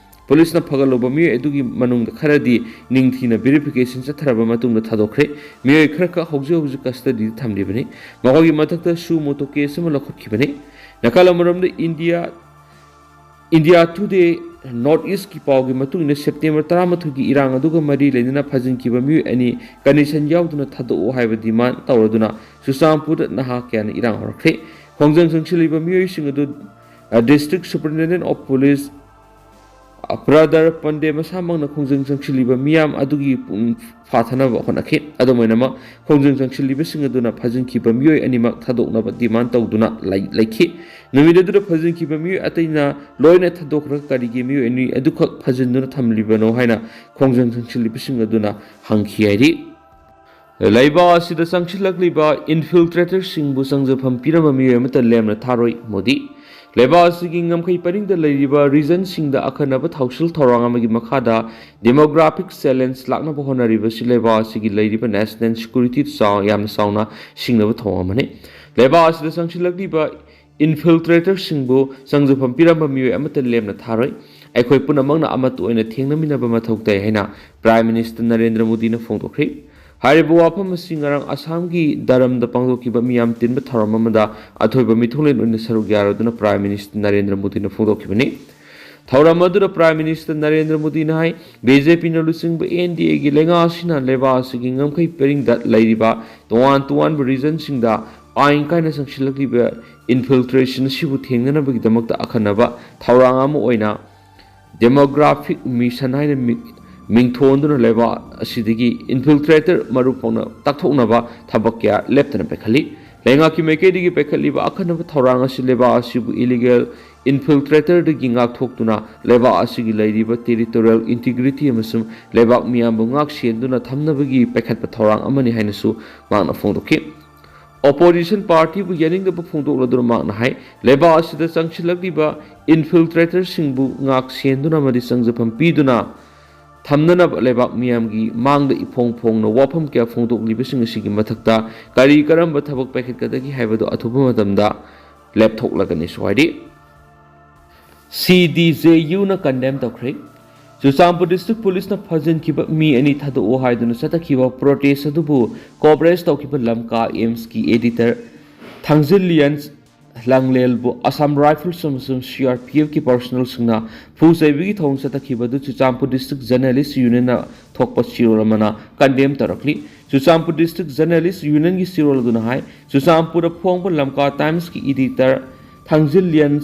ꯄꯨꯂꯤꯁꯅ ꯐꯒꯠꯂꯨꯕ ꯃꯤꯑꯣꯏ ꯑꯗꯨꯒꯤ ꯃꯅꯨꯡꯗ ꯈꯔꯗꯤ ꯅꯤꯡꯊꯤꯅ verification ꯆꯠꯊꯔꯕ ꯃꯇꯨꯡꯗ ꯊꯥꯗꯣꯛꯈ꯭ꯔꯦ꯫ ꯃꯤꯑꯣꯏ ꯈꯔꯈꯛ ꯍꯧꯖꯤꯛ ꯍꯧꯖꯤꯛ custody ꯗ ꯊꯝꯂꯤꯕꯅꯤ꯫ ꯃꯈꯣꯏꯒꯤ ꯃꯊꯛꯇ suo moto case ꯑꯃ ꯂꯧꯈꯠꯈꯤꯕꯅꯤ꯫ ꯅꯥꯀꯜ ꯑꯃꯔꯣꯝꯗ India, India Today North East ꯀꯤ ꯄꯥꯎꯒꯤ ꯃꯇꯨꯡ ꯏꯟꯅ, ꯁꯦꯞꯇꯦꯝꯕꯔ ꯇꯔꯥꯃꯥꯊꯣꯏꯒꯤ ꯏꯔꯥꯡ ꯑꯗꯨꯒ ꯃꯔꯤ ꯂꯩꯅꯅ ꯐꯥꯖꯤꯟꯈꯤꯕ ꯃꯤꯑꯣꯏ ꯑꯅꯤ condition ꯌꯥꯎꯗꯅ ꯊꯥꯗꯣꯛꯎ ꯍꯥꯏꯕ demand ꯇꯧꯔꯗꯨꯅ ꯆꯨꯔꯆꯥꯟꯄꯨꯔꯗ ꯅꯍꯥ ꯀꯌꯥꯅ ꯏꯔꯥꯡ ꯍꯧꯔꯛꯈ꯭ꯔꯦ꯫ ꯈꯣꯡꯖꯪ ꯆꯪꯁꯤꯜꯂꯤꯕ ꯃꯤꯑꯣꯏꯁꯤꯡ ꯑꯗꯨ, ꯑ, District Superintendent of Police ꯕ꯭ꯔꯗꯔ ꯄꯟꯗꯦ ꯃꯁꯥꯃꯛꯅ ꯈꯣꯡꯖꯪ ꯆꯪꯁꯤꯜꯂꯤꯕ ꯃꯤꯌꯥꯝ ꯑꯗꯨꯒꯤ ꯄꯨꯛꯅꯤꯡ ꯐꯥꯊꯅꯕ ꯍꯣꯠꯅꯈꯤ꯫ ꯑꯗꯨꯝ ꯑꯣꯏꯅꯃꯛ, ꯈꯣꯡꯖꯪ ꯆꯪꯁꯤꯜꯂꯤꯕꯁꯤꯡ ꯑꯗꯨꯅ ꯐꯥꯖꯤꯟꯈꯤꯕ ꯃꯤꯑꯣꯏ ꯑꯅꯤꯃꯛ ꯊꯥꯗꯣꯛꯅꯕ demand ꯇꯧꯗꯨꯅ ꯂꯩ-, ꯂꯩꯈꯤ꯫ ꯅꯨꯃꯤꯠ ꯑꯗꯨꯗ ꯐꯥꯖꯤꯟꯈꯤꯕ ꯃꯤꯑꯣꯏ ꯑꯇꯩꯅ ꯂꯣꯏꯅ ꯊꯥꯗꯣꯛꯈ꯭ꯔꯒ ꯀꯔꯤꯒꯤ ꯃꯤꯑꯣꯏ ꯑꯅꯤ ꯑꯗꯨꯈꯛ ꯐꯥꯖꯤꯟꯗꯨꯅ ꯊꯝꯂꯤꯕꯅꯣ ꯍꯥꯏꯅ ꯈꯣꯡꯖꯪ ꯆꯪꯁꯤꯜꯂꯤꯕꯁꯤꯡ ꯑꯗꯨꯅ ꯍꯪꯈꯤ ꯍꯥꯏꯔꯤ꯫ ꯂꯩꯕꯥꯛ ꯑꯁꯤꯗ ꯆꯪꯁꯤꯜꯂꯛꯂꯤꯕ infiltrator ꯁꯤꯡꯕꯨ ꯆꯪꯖꯐꯝ ꯄꯤꯔꯝꯕ ꯃꯤꯑꯣꯏ ꯑꯃꯠꯇ ꯂꯦꯝꯅ ꯊꯥꯔꯣꯏ, ꯃꯣꯗꯤ꯫ ꯂꯩꯕꯥꯛ ꯑꯁꯤꯒꯤ ꯉꯝꯈꯩ ꯄꯔꯤꯡꯗ ꯂꯩꯔꯤꯕ region ꯁꯤꯡꯗ ꯑꯈꯟꯅꯕ ꯊꯧꯁꯤꯜ ꯊꯧꯔꯥꯡ ꯑꯃꯒꯤ ꯃꯈꯥꯗ demographic challenge ꯂꯥꯛꯅꯕ ꯍꯣꯠꯅꯔꯤꯕꯁꯤ ꯂꯩꯕꯥꯛ ꯑꯁꯤꯒꯤ ꯂꯩꯔꯤꯕ national security ꯆꯥꯎ-, ꯌꯥꯝꯅ ꯆꯥꯎꯅ ꯁꯤꯡꯅꯕ ꯊꯧꯑꯣꯡ ꯑꯃꯅꯤ꯫ ꯂꯩꯕꯥꯛ ꯑꯁꯤꯗ ꯆꯪꯁꯤꯜꯂꯛꯂꯤꯕ infiltrator ꯁꯤꯡꯕꯨ ꯆꯪꯖꯐꯝ ꯄꯤꯔꯝꯕ ꯃꯤꯑꯣꯏ ꯑꯃꯠꯇ ꯂꯦꯝꯅ ꯊꯥꯔꯣꯏ꯫ ꯑꯩꯈꯣꯏ ꯄꯨꯝꯅꯃꯛꯅ ꯑꯃꯠꯇ ꯑꯣꯏꯅ ꯊꯦꯡꯅꯃꯤꯟꯅꯕ ꯃꯊꯧ ꯇꯥꯏ ꯍꯥꯏꯅ Prime Minister ꯅꯔꯦꯟꯗ꯭ꯔ ꯃꯣꯗꯤꯅ ꯐꯣꯡꯗꯣꯛꯈ꯭ꯔꯦ꯫ ꯍꯥꯏꯔꯤꯕ ꯋꯥꯐꯝ ꯑꯁꯤ ꯉꯔꯥꯡ ꯑꯁꯥꯝꯒꯤ ꯗꯔꯝꯗ ꯄꯥꯡꯊꯣꯛꯈꯤꯕ ꯃꯤꯌꯥꯝ ꯇꯤꯟꯕ ꯊꯧꯔꯝ ꯑꯃꯗ ꯑꯊꯣꯏꯕ ꯃꯤꯊꯨꯡꯂꯦꯟ ꯑꯣꯏꯅ ꯁꯔꯨꯛ ꯌꯥꯔꯗꯨꯅ Prime Minister ꯅꯔꯦꯟꯗ꯭ꯔ ꯃꯣꯗꯤꯅ ꯐꯣꯡꯗꯣꯛꯈꯤꯕꯅꯤ꯫ ꯊꯧꯔꯝ ꯑꯗꯨꯗ Prime Minister ꯅꯔꯦꯟꯗ꯭ꯔ ꯃꯣꯗꯤꯅ ꯍꯥꯏ, BJP ꯅ ꯂꯨꯆꯤꯡꯕ NDA ꯒꯤ ꯂꯩꯉꯥꯛ ꯑꯁꯤꯅ ꯂꯩꯕꯥꯛ ꯑꯁꯤꯒꯤ ꯉꯝꯈꯩ ꯄꯔꯤꯡꯗ ꯂꯩꯔꯤꯕ ꯇꯣꯉꯥꯟ ꯇꯣꯉꯥꯟꯕ region ꯁꯤꯡꯗ ꯑꯥꯏꯟ ꯀꯥꯏꯅ ꯆꯪꯁꯤꯜꯂꯛꯂꯤꯕ infiltration ꯑꯁꯤꯕꯨ ꯊꯦꯡꯅꯅꯕꯒꯤꯗꯃꯛꯇ ꯑꯈꯟꯅꯕ ꯊꯧꯔꯥꯡ ꯑꯃ ꯑꯣꯏꯅ demographic mission ꯍꯥꯏꯅ ꯃꯤ-, ꯃꯤꯡꯊꯣꯟꯗꯨꯅ ꯂꯩꯕꯥꯛ ꯑꯁꯤꯗꯒꯤ infiltrator ꯃꯔꯨꯞ ꯐꯥꯎꯅ ꯇꯥꯛꯊꯣꯛꯅꯕ ꯊꯕꯛ ꯀꯌꯥ ꯂꯦꯞꯇꯅ ꯄꯥꯏꯈꯠꯂꯤ꯫ ꯂꯩꯉꯥꯛꯀꯤ ꯃꯥꯏꯀꯩꯗꯒꯤ ꯄꯥꯏꯈꯠꯂꯤꯕ ꯑꯈꯟꯅꯕ ꯊꯧꯔꯥꯡ ꯑꯁꯤ ꯂꯩꯕꯥꯛ ꯑꯁꯤꯕꯨ illegal infiltrator ꯗꯒꯤ ꯉꯥꯛꯊꯣꯛꯇꯨꯅ ꯂꯩꯕꯥꯛ ꯑꯁꯤꯒꯤ ꯂꯩꯔꯤꯕ territorial integrity ꯑꯃꯁꯨꯡ ꯂꯩꯕꯥꯛ ꯃꯤꯌꯥꯝꯕꯨ ꯉꯥꯛ ꯁꯦꯟꯗꯨꯅ ꯊꯝꯅꯕꯒꯤ ꯄꯥꯏꯈꯠꯄ ꯊꯧꯔꯥꯡ ꯑꯃꯅꯤ ꯍꯥꯏꯅꯁꯨ ꯃꯍꯥꯛꯅ ꯐꯣꯡꯗꯣꯛꯈꯤ꯫ Opposition party ꯕꯨ ꯌꯥꯅꯤꯡꯗꯕ ꯐꯣꯡꯗꯣꯛꯂꯗꯨꯅ ꯃꯍꯥꯛꯅ ꯍꯥꯏ, ꯂꯩꯕꯥꯛ ꯑꯁꯤꯗ ꯆꯪꯁꯤꯜꯂꯛꯂꯤꯕ infiltrator ꯁꯤꯡꯕꯨ ꯉꯥꯛ ꯁꯦꯟꯗꯨꯅ ꯑꯃꯗꯤ ꯆꯪꯖꯐꯝ ꯄꯤꯗꯨꯅ ꯊꯝꯅꯅꯕ ꯂꯩꯕꯥꯛ ꯃꯤꯌꯥꯝꯒꯤ ꯃꯥꯡꯗ ꯏꯐꯣꯡ ꯐꯣꯡꯅ ꯋꯥꯐꯝ ꯀꯌꯥ ꯐꯣꯡꯗꯣꯛꯂꯤꯕꯁꯤꯡ ꯑꯁꯤꯒꯤ ꯃꯊꯛꯇ ꯀꯔꯤ ꯀꯔꯝꯕ ꯊꯕꯛ ꯄꯥꯏꯈꯠꯀꯗꯒꯦ ꯍꯥꯏꯕꯗꯨ ꯑꯊꯨꯕ ꯃꯇꯝꯗ ꯂꯦꯞꯊꯣꯛꯂꯒꯅꯤꯁꯨ ꯍꯥꯏꯔꯤ꯫ ꯁꯤ ꯗꯤ ꯖꯦ ꯌꯨꯅ ꯀꯟꯗꯦꯝ ꯇꯧꯈ꯭ꯔꯦ꯫ ꯆꯨꯔꯆꯥꯟꯄꯨꯔ ꯗꯤꯁꯇ꯭ꯔꯤꯛ ꯄꯨꯂꯤꯁꯅ ꯐꯥꯖꯤꯟꯈꯤꯕ ꯃꯤ ꯑꯅꯤ ꯊꯥꯗꯣꯛꯑꯣ ꯍꯥꯏꯗꯨꯅ ꯆꯠꯊꯈꯤꯕ ꯄ꯭ꯔꯣꯇꯦꯁ ꯑꯗꯨꯕꯨ ꯀꯣꯚꯔꯦꯖ ꯇꯧꯈꯤꯕ ꯂꯝꯀꯥ ꯑꯦꯝꯁꯀꯤ ꯑꯦꯗꯤꯇꯔ ꯊꯥꯡꯖꯤꯜꯂꯤꯌꯟ ꯂꯥꯡꯂꯦꯜꯕꯨ ꯑꯁꯥꯝ ꯔꯥꯏꯐꯜꯁ ꯑꯃꯁꯨꯡ ꯁꯤ ꯑꯥꯔ ꯄꯤ ꯑꯦꯐꯀꯤ ꯄꯥꯔꯁꯣꯅꯦꯜꯁꯤꯡꯅ ꯐꯨ ꯆꯩꯕꯒꯤ ꯊꯧꯑꯣꯡ ꯆꯠꯊꯈꯤꯕ ꯑꯗꯨ ꯆꯨꯔꯆꯥꯟꯄꯨꯔ ꯗꯤꯁꯇ꯭ꯔꯤꯛ ꯖꯔꯅꯦꯂꯤꯁ ꯌꯨꯅꯤꯌꯟꯅ ꯊꯣꯛꯄ ꯆꯦꯔꯣꯜ ꯑꯃꯅ ꯀꯟꯗꯦꯝ ꯇꯧꯔꯛꯂꯤ꯫ ꯆꯨꯔꯆꯥꯟꯄꯨꯔ ꯗꯤꯁꯇ꯭ꯔꯤꯛ ꯖꯔꯅꯦꯂꯤꯁ ꯌꯨꯅꯤꯌꯟꯒꯤ ꯆꯦꯔꯣꯜ ꯑꯗꯨꯅ ꯍꯥꯏ, ꯆꯨꯔꯆꯥꯟꯄꯨꯔꯗ ꯐꯣꯡꯕ ꯂꯝꯀꯥ ꯇꯥꯏꯝꯁꯀꯤ ꯏꯗꯤꯇꯔ ꯊꯥꯡꯖꯤꯜꯂꯤꯌꯟ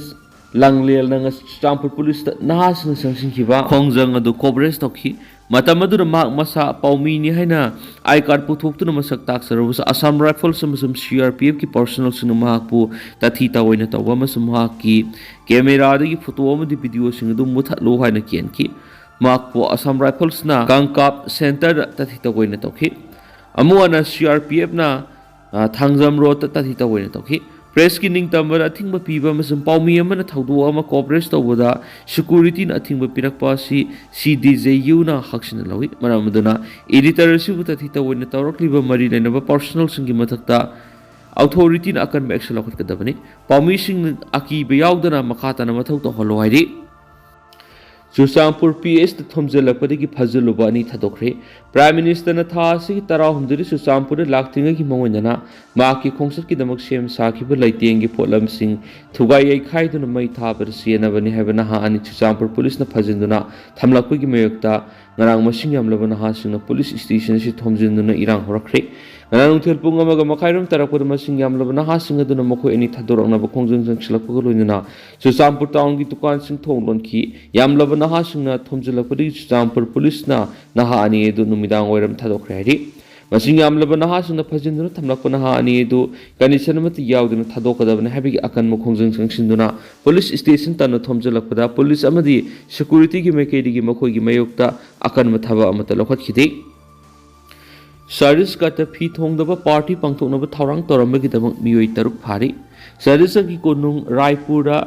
ꯂꯥꯡꯂꯦꯜꯅ ꯉꯁꯤ ꯆꯨꯔꯆꯥꯟꯄꯨꯔ ꯄꯨꯂꯤꯁꯇ ꯅꯍꯥꯁꯤꯡꯅ ꯆꯪꯁꯤꯟꯈꯤꯕ ꯈꯣꯡꯖꯪ ꯑꯗꯨ ꯀꯣꯚꯔꯦꯖ ꯇꯧꯈꯤ꯫ ꯃꯇꯝ ꯑꯗꯨꯗ ꯃꯍꯥꯛ ꯃꯁꯥ ꯄꯥꯎꯃꯤꯅꯤ ꯍꯥꯏꯅ ꯑꯥꯏ ꯀꯥꯔꯗ ꯄꯨꯊꯣꯛꯇꯨꯅ ꯃꯁꯛ ꯇꯥꯛꯆꯔꯕꯁꯨ ꯑꯁꯥꯝ ꯔꯥꯏꯐꯜꯁ ꯑꯃꯁꯨꯡ ꯁꯤ ꯑꯥꯔ ꯄꯤ ꯑꯦꯐꯀꯤ ꯄꯥꯔꯁꯣꯅꯦꯜꯁꯤꯡꯅ ꯃꯍꯥꯛꯄꯨ ꯇꯥꯊꯤ ꯇꯥꯑꯣꯏꯅ ꯇꯧꯕ ꯑꯃꯁꯨꯡ ꯃꯍꯥꯛꯀꯤ ꯀꯦꯃꯦꯔꯥꯗꯒꯤ ꯐꯣꯇꯣ ꯑꯃꯗꯤ ꯚꯤꯗꯤꯑꯣꯁꯤꯡ ꯑꯗꯨ ꯃꯨꯠꯊꯠꯂꯨ ꯍꯥꯏꯅ ꯀꯦꯟꯈꯤ꯫ ꯃꯍꯥꯛꯄꯨ ꯑꯁꯥꯝ ꯔꯥꯏꯐꯜꯁꯅ ꯀꯥꯡꯀꯥꯞ ꯁꯦꯟꯇꯔꯗ ꯇꯥꯊꯤ ꯇꯥꯑꯣꯏꯅ ꯇꯧꯈꯤ꯫ ꯑꯃꯨꯛ ꯍꯟꯅ ꯁꯤ ꯑꯥꯔ ꯄꯤ ꯑꯦꯐꯅ, ꯑ, ꯊꯥꯡꯖꯝ ꯔꯣꯗꯇ ꯇꯥꯊꯤ ꯇꯥꯑꯣꯏꯅ ꯇꯧꯈꯤ꯫ ꯄ꯭ꯔꯦꯁꯀꯤ ꯅꯤꯡꯇꯝꯕꯗ ꯑꯊꯤꯡꯕ ꯄꯤꯕ ꯑꯃꯁꯨꯡ ꯄꯥꯎꯃꯤ ꯑꯃꯅ ꯊꯧꯗꯣꯛ ꯑꯃ ꯀꯣꯚꯔꯦꯖ ꯇꯧꯕꯗ ꯁꯦꯀ꯭ꯌꯨꯔꯤꯇꯤꯅ ꯑꯊꯤꯡꯕ ꯄꯤꯔꯛꯄ ꯑꯁꯤ ꯁꯤ ꯗꯤ ꯖꯦ ꯌꯨꯅ ꯍꯛꯁꯤꯟꯅ ꯂꯧꯏ꯫ ꯃꯔꯝ ꯑꯗꯨꯅ ꯑꯦꯗꯤꯇꯔ ꯑꯁꯤꯕꯨ ꯇꯥꯊꯤ ꯇꯥꯑꯣꯏꯅ ꯇꯧꯔꯛꯂꯤꯕ ꯃꯔꯤ ꯂꯩꯅꯕ ꯄꯥꯔꯁꯣꯅꯦꯜꯁꯤꯡꯒꯤ ꯃꯊꯛꯇ ꯑꯣꯊꯣꯔꯤꯇꯤꯅ ꯑꯀꯟꯕ ꯑꯦꯛꯁꯟ ꯂꯧꯈꯠꯀꯗꯕꯅꯤ꯫ ꯄꯥꯎꯃꯤꯁꯤꯡꯅ ꯑꯀꯤꯕ ꯌꯥꯎꯗꯅ ꯃꯈꯥ ꯇꯥꯅ ꯃꯊꯧ ꯇꯧꯍꯜꯂꯨ ꯍꯥꯏꯔꯤ꯫ ꯆꯨꯔꯆꯥꯟꯄꯨꯔ ꯄꯤ ꯑꯦꯁꯇ ꯊꯣꯝꯖꯤꯜꯂꯛꯄꯗꯒꯤ ꯐꯥꯖꯤꯜꯂꯨꯕ ꯑꯅꯤ ꯊꯥꯗꯣꯛꯈ꯭ꯔꯦ꯫ ꯄ꯭ꯔꯥꯏꯝ ꯃꯤꯅꯤꯁꯇꯔꯅ ꯊꯥ ꯑꯁꯤꯒꯤ ꯇꯔꯥꯍꯨꯝꯗꯣꯏꯗ ꯆꯨꯔꯆꯥꯟꯄꯨꯔꯗ ꯂꯥꯛꯇ꯭ꯔꯤꯉꯩꯒꯤ ꯃꯥꯡꯑꯣꯏꯅꯅ ꯃꯍꯥꯛꯀꯤ ꯈꯣꯡꯆꯠꯀꯤꯗꯃꯛ ꯁꯦꯝ ꯁꯥꯈꯤꯕ ꯂꯩꯇꯦꯡꯒꯤ ꯄꯣꯠꯂꯝꯁꯤꯡ ꯊꯨꯒꯥꯏ ꯌꯩꯈꯥꯏꯗꯨꯅ ꯃꯩ ꯊꯥꯕꯗ ꯆꯦꯟꯅꯕꯅꯤ ꯍꯥꯏꯕ ꯅꯍꯥ ꯑꯅꯤ ꯆꯨꯔꯆꯥꯟꯄꯨꯔ ꯄꯨꯂꯤꯁꯅ ꯐꯥꯖꯤꯟꯗꯨꯅ ꯊꯝꯂꯛꯄꯒꯤ ꯃꯥꯌꯣꯛꯇ ꯉꯔꯥꯡ ꯃꯁꯤꯡ ꯌꯥꯝꯂꯕ ꯅꯍꯥꯁꯤꯡꯅ ꯄꯨꯂꯤꯁ ꯁ꯭ꯇꯦꯁꯟ ꯑꯁꯤ ꯊꯣꯝꯖꯤꯟꯗꯨꯅ ꯏꯔꯥꯡ ꯍꯧꯔꯛꯈ꯭ꯔꯦ꯫ ꯉꯔꯥꯡ ꯅꯨꯡꯊꯤꯜ ꯄꯨꯡ ꯑꯃꯒ ꯃꯈꯥꯏꯔꯣꯝ ꯇꯥꯔꯛꯄꯗ ꯃꯁꯤꯡ ꯌꯥꯝꯂꯕ ꯅꯍꯥꯁꯤꯡ ꯑꯗꯨꯅ ꯃꯈꯣꯏ ꯑꯅꯤ ꯊꯥꯗꯣꯔꯛꯅꯕ ꯈꯣꯡꯖꯪ ꯆꯪꯁꯤꯜꯂꯛꯄꯒ ꯂꯣꯏꯅꯅ ꯆꯨꯔꯆꯥꯟꯄꯨꯔ ꯇꯥꯎꯟꯒꯤ ꯗꯨꯀꯥꯟꯁꯤꯡ ꯊꯣꯡ ꯂꯣꯟꯈꯤ꯫ ꯌꯥꯝꯂꯕ ꯅꯍꯥꯁꯤꯡꯅ ꯊꯣꯝꯖꯤꯜꯂꯛꯄꯗꯒꯤ ꯆꯨꯔꯆꯥꯟꯄꯨꯔ ꯄꯨꯂꯤꯁꯅ ꯅꯍꯥ ꯑꯅꯤ ꯑꯗꯨ ꯅꯨꯃꯤꯗꯥꯡ ꯋꯥꯏꯔꯝ ꯊꯥꯗꯣꯛꯈ꯭ꯔꯦ ꯍꯥꯏꯔꯤ꯫ ꯃꯁꯤꯡ ꯌꯥꯝꯂꯕ ꯅꯍꯥꯁꯤꯡꯅ ꯐꯥꯖꯤꯟꯗꯨꯅ ꯊꯝꯂꯛꯄ ꯅꯍꯥ ꯑꯅꯤ ꯑꯗꯨ ꯀꯟꯗꯤꯁꯟ ꯑꯃꯠꯇ ꯌꯥꯎꯗꯅ ꯊꯥꯗꯣꯛꯀꯗꯕꯅꯤ ꯍꯥꯏꯕꯒꯤ ꯑꯀꯟꯕ ꯈꯣꯡꯖꯪ ꯆꯪꯁꯤꯟꯗꯨꯅ ꯄꯨꯂꯤꯁ ꯁ꯭ꯇꯦꯁꯟ ꯇꯝꯅ ꯊꯣꯝꯖꯤꯜꯂꯛꯄꯗ ꯄꯨꯂꯤꯁ ꯑꯃꯗꯤ ꯁꯦꯀ꯭ꯌꯨꯔꯤꯇꯤꯒꯤ ꯃꯥꯏꯀꯩꯗꯒꯤ ꯃꯈꯣꯏꯒꯤ ꯃꯥꯌꯣꯛꯇ ꯑꯀꯟꯕ ꯊꯕꯛ ꯑꯃꯠꯇ ꯂꯧꯈꯠꯈꯤꯗꯦ꯫ ꯆꯇꯤꯁꯒꯔꯗ ꯐꯤ ꯊꯣꯡꯗꯕ ꯄꯥꯔꯇꯤ ꯄꯥꯡꯊꯣꯛꯅꯕ ꯊꯧꯔꯥꯡ ꯇꯧꯔꯝꯕꯒꯤꯗꯃꯛ ꯃꯤꯑꯣꯏ ꯇꯔꯨꯛ ꯐꯥꯔꯤ꯫ ꯆꯇꯤꯁꯒꯔꯒꯤ ꯀꯣꯅꯨꯡ ꯔꯥꯏꯄꯨꯔꯗ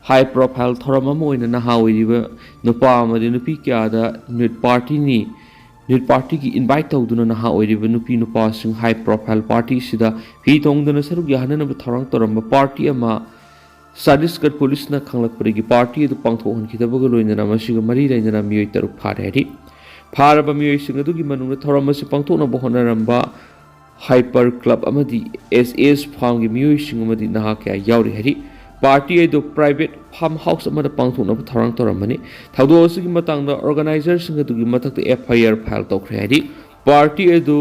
ꯍꯥꯏ ꯄ꯭ꯔꯣꯐꯥꯏꯜ ꯊꯧꯔꯝ ꯑꯃ ꯑꯣꯏꯅ ꯅꯍꯥ ꯑꯣꯏꯔꯤꯕ ꯅꯨꯄꯥ ꯑꯃꯗꯤ ꯅꯨꯄꯤ ꯀꯌꯥꯗ ꯅ꯭ꯌꯨꯠ ꯄꯥꯔꯇꯤꯅꯤ, ꯅ꯭ꯌꯨꯠ ꯄꯥꯔꯇꯤꯒꯤ ꯏꯟꯚꯥꯏꯠ ꯇꯧꯗꯨꯅ ꯅꯍꯥ ꯑꯣꯏꯔꯤꯕ ꯅꯨꯄꯤ ꯅꯨꯄꯥꯁꯤꯡ ꯍꯥꯏ ꯄ꯭ꯔꯣꯐꯥꯏꯜ ꯄꯥꯔꯇꯤꯁꯤꯗ ꯐꯤ ꯊꯣꯡꯗꯅ ꯁꯔꯨꯛ ꯌꯥꯍꯟꯅꯅꯕ ꯊꯧꯔꯥꯡ ꯇꯧꯔꯝꯕ ꯄꯥꯔꯇꯤ ꯑꯃ ꯆꯥꯟꯗꯤꯁꯒꯔ ꯄꯨꯂꯤꯁꯅ ꯈꯪꯂꯛꯄꯗꯒꯤ ꯄꯥꯔꯇꯤ ꯑꯗꯨ ꯄꯥꯡꯊꯣꯛꯍꯟꯈꯤꯗꯕꯒ ꯂꯣꯏꯅꯅ ꯃꯁꯤꯒ ꯃꯔꯤ ꯂꯩꯅꯅ ꯃꯤꯑꯣꯏ ꯇꯔꯨꯛ ꯐꯥꯔꯦ ꯍꯥꯏꯔꯤ꯫ ꯐꯥꯔꯕ ꯃꯤꯑꯣꯏꯁꯤꯡ ꯑꯗꯨꯒꯤ ꯃꯅꯨꯡꯗ ꯊꯧꯔꯝ ꯑꯁꯤ ꯄꯥꯡꯊꯣꯛꯅꯕ ꯍꯣꯠꯅꯔꯝꯕ ꯍꯥꯏꯄꯔ ꯀ꯭ꯂꯕ ꯑꯃꯗꯤ ꯑꯦꯁ ꯑꯦꯁ ꯐꯥꯝꯒꯤ ꯃꯤꯑꯣꯏꯁꯤꯡ ꯑꯃꯗꯤ ꯅꯍꯥ ꯀꯌꯥ ꯌꯥꯎꯔꯤ ꯍꯥꯏꯔꯤ꯫ ꯄꯥꯔꯇꯤ ꯑꯗꯨ ꯄ꯭ꯔꯥꯏꯚꯦꯠ ꯐꯥꯔꯝ ꯍꯥꯎꯁ ꯑꯃꯗ ꯄꯥꯡꯊꯣꯛꯅꯕ ꯊꯧꯔꯥꯡ ꯇꯧꯔꯝꯕꯅꯤ꯫ ꯊꯧꯗꯣꯛ ꯑꯁꯤꯒꯤ ꯃꯇꯥꯡꯗ ꯑꯣꯔꯒꯅꯥꯏꯖꯔꯁꯤꯡ ꯑꯗꯨꯒꯤ ꯃꯊꯛꯇ ꯑꯦꯐ ꯑꯥꯏ ꯑꯥꯔ ꯐꯥꯏꯜ ꯇꯧꯈ꯭ꯔꯦ ꯍꯥꯏꯔꯤ꯫ ꯄꯥꯔꯇꯤ ꯑꯗꯨ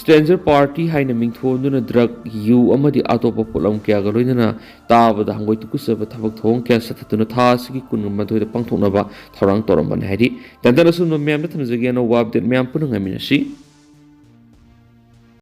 ꯁ꯭ꯇ꯭ꯔꯦꯟꯖꯔ ꯄꯥꯔꯇꯤ ꯍꯥꯏꯅ ꯃꯤꯡꯊꯣꯟꯗꯨꯅ ꯗ꯭ꯔꯒ, ꯌꯨ ꯑꯃꯗꯤ ꯑꯇꯣꯞꯄ ꯄꯣꯠꯂꯝ ꯀꯌꯥꯒ ꯂꯣꯏꯅꯅ ꯇꯥꯕꯗ ꯍꯪꯒꯣꯏ ꯇꯨꯀꯠꯆꯕ ꯊꯕꯛ ꯊꯧꯑꯣꯡ ꯀꯌꯥ ꯆꯠꯊꯗꯨꯅ ꯊꯥ ꯑꯁꯤꯒꯤ ꯀꯨꯟꯃꯥꯊꯣꯏꯗ ꯄꯥꯡꯊꯣꯛꯅꯕ ꯊꯧꯔꯥꯡ ꯇꯧꯔꯝꯕꯅꯤ ꯍꯥꯏꯔꯤ꯫ ꯇꯦꯟꯇꯟ ꯑꯁꯨꯝꯅ ꯃꯌꯥꯝꯗ ꯊꯝꯖꯒꯦ꯫ ꯑꯅꯧꯕ ꯑꯞꯗꯦꯠ ꯃꯌꯥꯝ ꯄꯨꯟꯅ ꯉꯥꯏꯃꯤꯟꯅꯁꯤ꯫